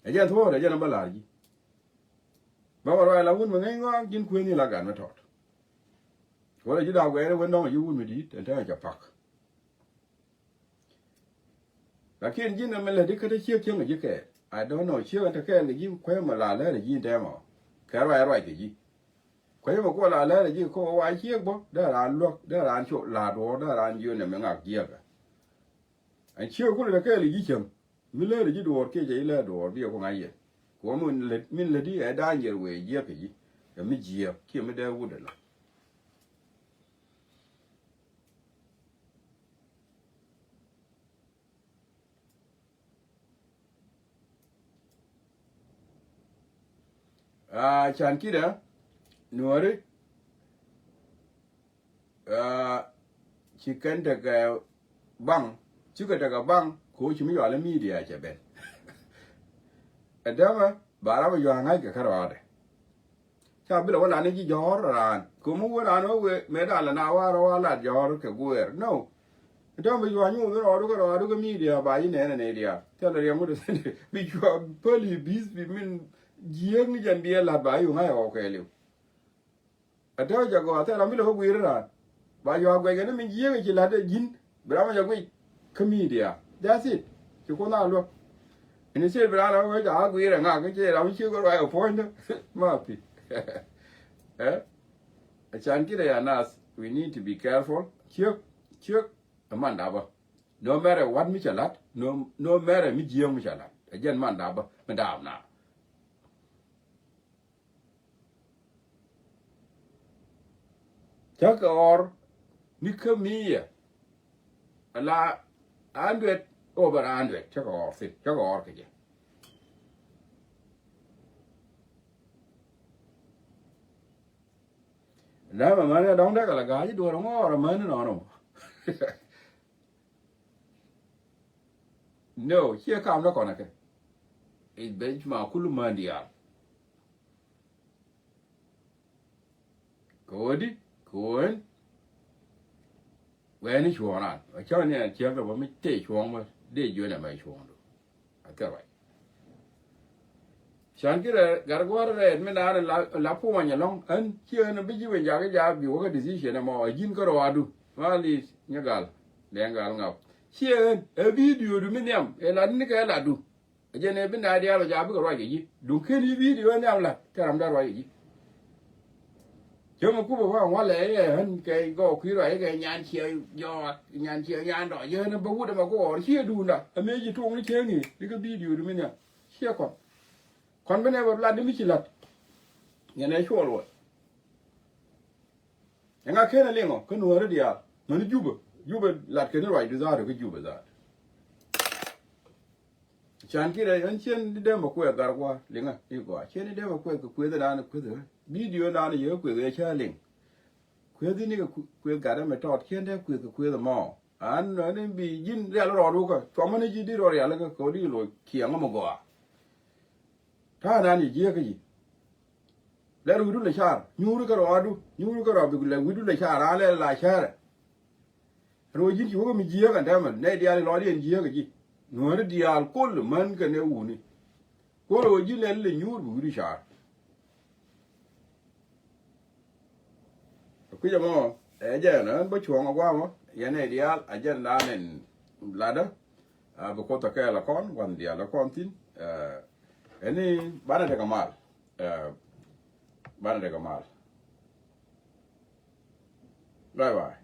Ɛ jɛn thuɔ̱ɔ̱r ɛ jɛn ɛ bä la̱r ji̱. Bä bä ruac ɛ la wun mi ŋäc ŋɔak ji̱n kuethi la gat mi tɔt. Wä lɛ ji̱ da̱a̱k guɛɛr ɛ wen dɔ̱ŋ ɛ ji̱ wun mi di̱i̱t ɛn tɛmɛ cɛ pak. Lakin ji̱n ɛmɛ lät i̱ kä te ciek cieŋ kɛ ji̱ kɛɛl. I don't know ciek ɛn te kɛɛl kɛ ji̱ kuɛmɛ la lɛr ɛ ji̱ ɛn tɛmɛ ɔ kɛ ruac ruac kɛ ji̱. Kuecä mɛ kuɔ la lɛr ɛ ji̱ kɛ kɔ wa ciek bä dee raan luäk dee raan cok la duɔɔr dee raan jiön ɛmɛ ŋak jiäkä. Ɛn ciek kulɛ te kɛɛl ɛ ji̱ cäŋ mi lɛr ɛ ji̱ duɔɔr kiɛ cɛ ji̱ lɛr duɔɔr bi ɛ ku ŋa̱c yɛn. Kuɔ min lät min lät i̱ ɛ danger wee jiäk kɛ ji̱ ɛ mi jiäk kiɛ mi dee wut ɛ la. Aa, can ki̱dä nuɔ̱ɔ̱ri. Aa, ci kɛn tekɛ baŋ cikɛ tekɛ baŋ ko̱ ci mi yual i̱ media cɛ ben. Ɛ dämɛ ba ram ɛ yua̱a̱ ŋa̱ckɛ kärɔaadɛ. Ca bi lɛ wä lat ni ji̱ jɔ̱ɔ̱r raan. Ko̱mi wä raan wä wee mëë da̱a̱n lɛ na wa̱a̱ rɔ wa̱a̱ lat jɔ̱ɔ̱r kɛ gueer. No. Täämɛ bi cua̱ nyuuth rɔɔdu kä rɔɔdu kä media ba ji̱ nɛɛnɛ nɛy diaal. Thilɛ riɛm wä bi cua̱ päli bi̱th bi min jiääk ni jɛn bi ɛ la̱t ba ji̱ ɣöö ŋa̱c ɛ ɣɔw kɛɛliw. Ɛ täämɛ jɛ gɔaa thilɛ ram bi lɛ wä guiir raan. Ba cua̱ guɛc kɛ ni min jiääk ɛ ci la̱t ɛ ji̱n. Bi ram jɛ guic kä media. That's it. Ci kun a luäk. Ini ci bi ram wee ca a guiir ɛ ŋak ci ram ci kɛ ruac ɛ puɔ̱nydä. Ma pi. Ɛ? Ɛ can ki̱dɛ ya nath, we need to be careful. Ciek, ciek ɛ mandapä. No matter what mi cɛ la̱t, no, no matter mi jiääk mi cɛ la̱t. Ɛ jɛn mandapä mi daap na. Cä kɛ ɣɔr ni kä mi yɛ. Ala hundred over hundred cä kɛ ɣɔr thin, cä kɛ ɣɔr kɛ jɛ. Nɛ mɛ mɛn kɛ dɔ̱ŋ dee kɛ la ga̱a̱c i̱ duɔ̱ɔ̱r ŋɔɔr mɛn inɔnɔ. No, ciɛ kam dä kɔn akɛ. I̱ ben ma kul män diaal. Kɛ ɣöö di kɛ ɣöö ɛn. Wɛɛni cuɔ̱ɔ̱ŋ raan a cäŋ ni ɛn ciɛŋ kɛ bä mi tëë cuɔ̱ɔ̱ŋ bä dee jiön ɛmɛ cuɔ̱ɔ̱ŋdu. A thil ruac. Can ki rɛ gat gua̱r rɛɛt mi naan la, la puɔ̱ny ɛlɔ̱ŋ ɛn ci ɛn bi ji̱ ben jakä jaak bi wä kä decision ɛmɔ ɛ ji̱n kä rɔɔdu. Malis nyɛ gal dɛŋ gal ŋap ci ɛn ɛ video du mi nhiam ɛ lat ni kɛ latdu. Ɛ jɛn ɛ bi naath diaal ɔ jaak bikɛ ruac kɛ ji̱ duŋ ken i̱ video ɛ nhiam lat kɛ ram dee ruac kɛ ji̱. Yom a kupɛ wa walɛ yɛ ɣän kɛ gɔɔ kui̱ ruac kɛ nyan ciɛ jɔɔk nyan ciɛ nyan dɔɔc yɛ ɣän bä wut ɛmɛ go̱o̱r ciɛ duunda. Ɛ mëë ci tuɔŋ ni cieŋ i̱ di kä bidio di mi nhiam. Ciɛ kɔn. Kɔn bi nɛ bä lat ni mi ci la̱t. Ŋɛn ɛ cuɔl wä. Ɛŋa ken a liŋɔ kä nuääri diaal mäni Jubä. Jubä lat kɛ ni ruacdu dha̱a̱r kä Jubä dha̱a̱r. Can kirɛ ɣän cien di dee mɛ kuɛth gar gua liŋä i̱ gɔaa cien di dee mɛ kuɛth kɛ kueth dan kueth. Bidio dan yɛ kueth yɛ cä liŋ. Kueth ni kɛ kueth gat ɛmɛ tɔt cien dee kueth kɛ kueth mɔ. An ni bi ji̱n rial rɔɔd wä kä cuɔmä ni ji̱ di rɔ rial kä kɛ wä di loc kiɛŋä mɛ gɔaa. Ta̱a̱ nan yɛ jiäkä ji̱. Lɛr wi̱du lɛ car nyuuri kärɔadu nyuuri kärɔ bik lɛ wi̱du lɛ car an lɛ la cärɛ. Ɛn ɣöö ji̱n ci wä kä mi jiääk ɛn täämɛ nɛy diaal ilɔcdiɛn jiääk ɛ ji̱. Nuääri diaal kol män kɛnɛ wuni. Kol ɣöö ji̱n lɛl lɛ nyuur bi wi̱du car. Kui̱c ɛmɔ ɛ jɛn ɛn bä cuɔ̱ɔ̱ŋ ɛ gua̱a̱mɔ yɛn nɛy diaal ɛ jɛn daanɛn ladä. Bi Kuoth ɛ kɛɛl ɛ kɔn gua̱n diaal ɛ kɔn thi̱n. Ɛni banɛ tekɛ mal. Banɛ tekɛ mal. Bye bye.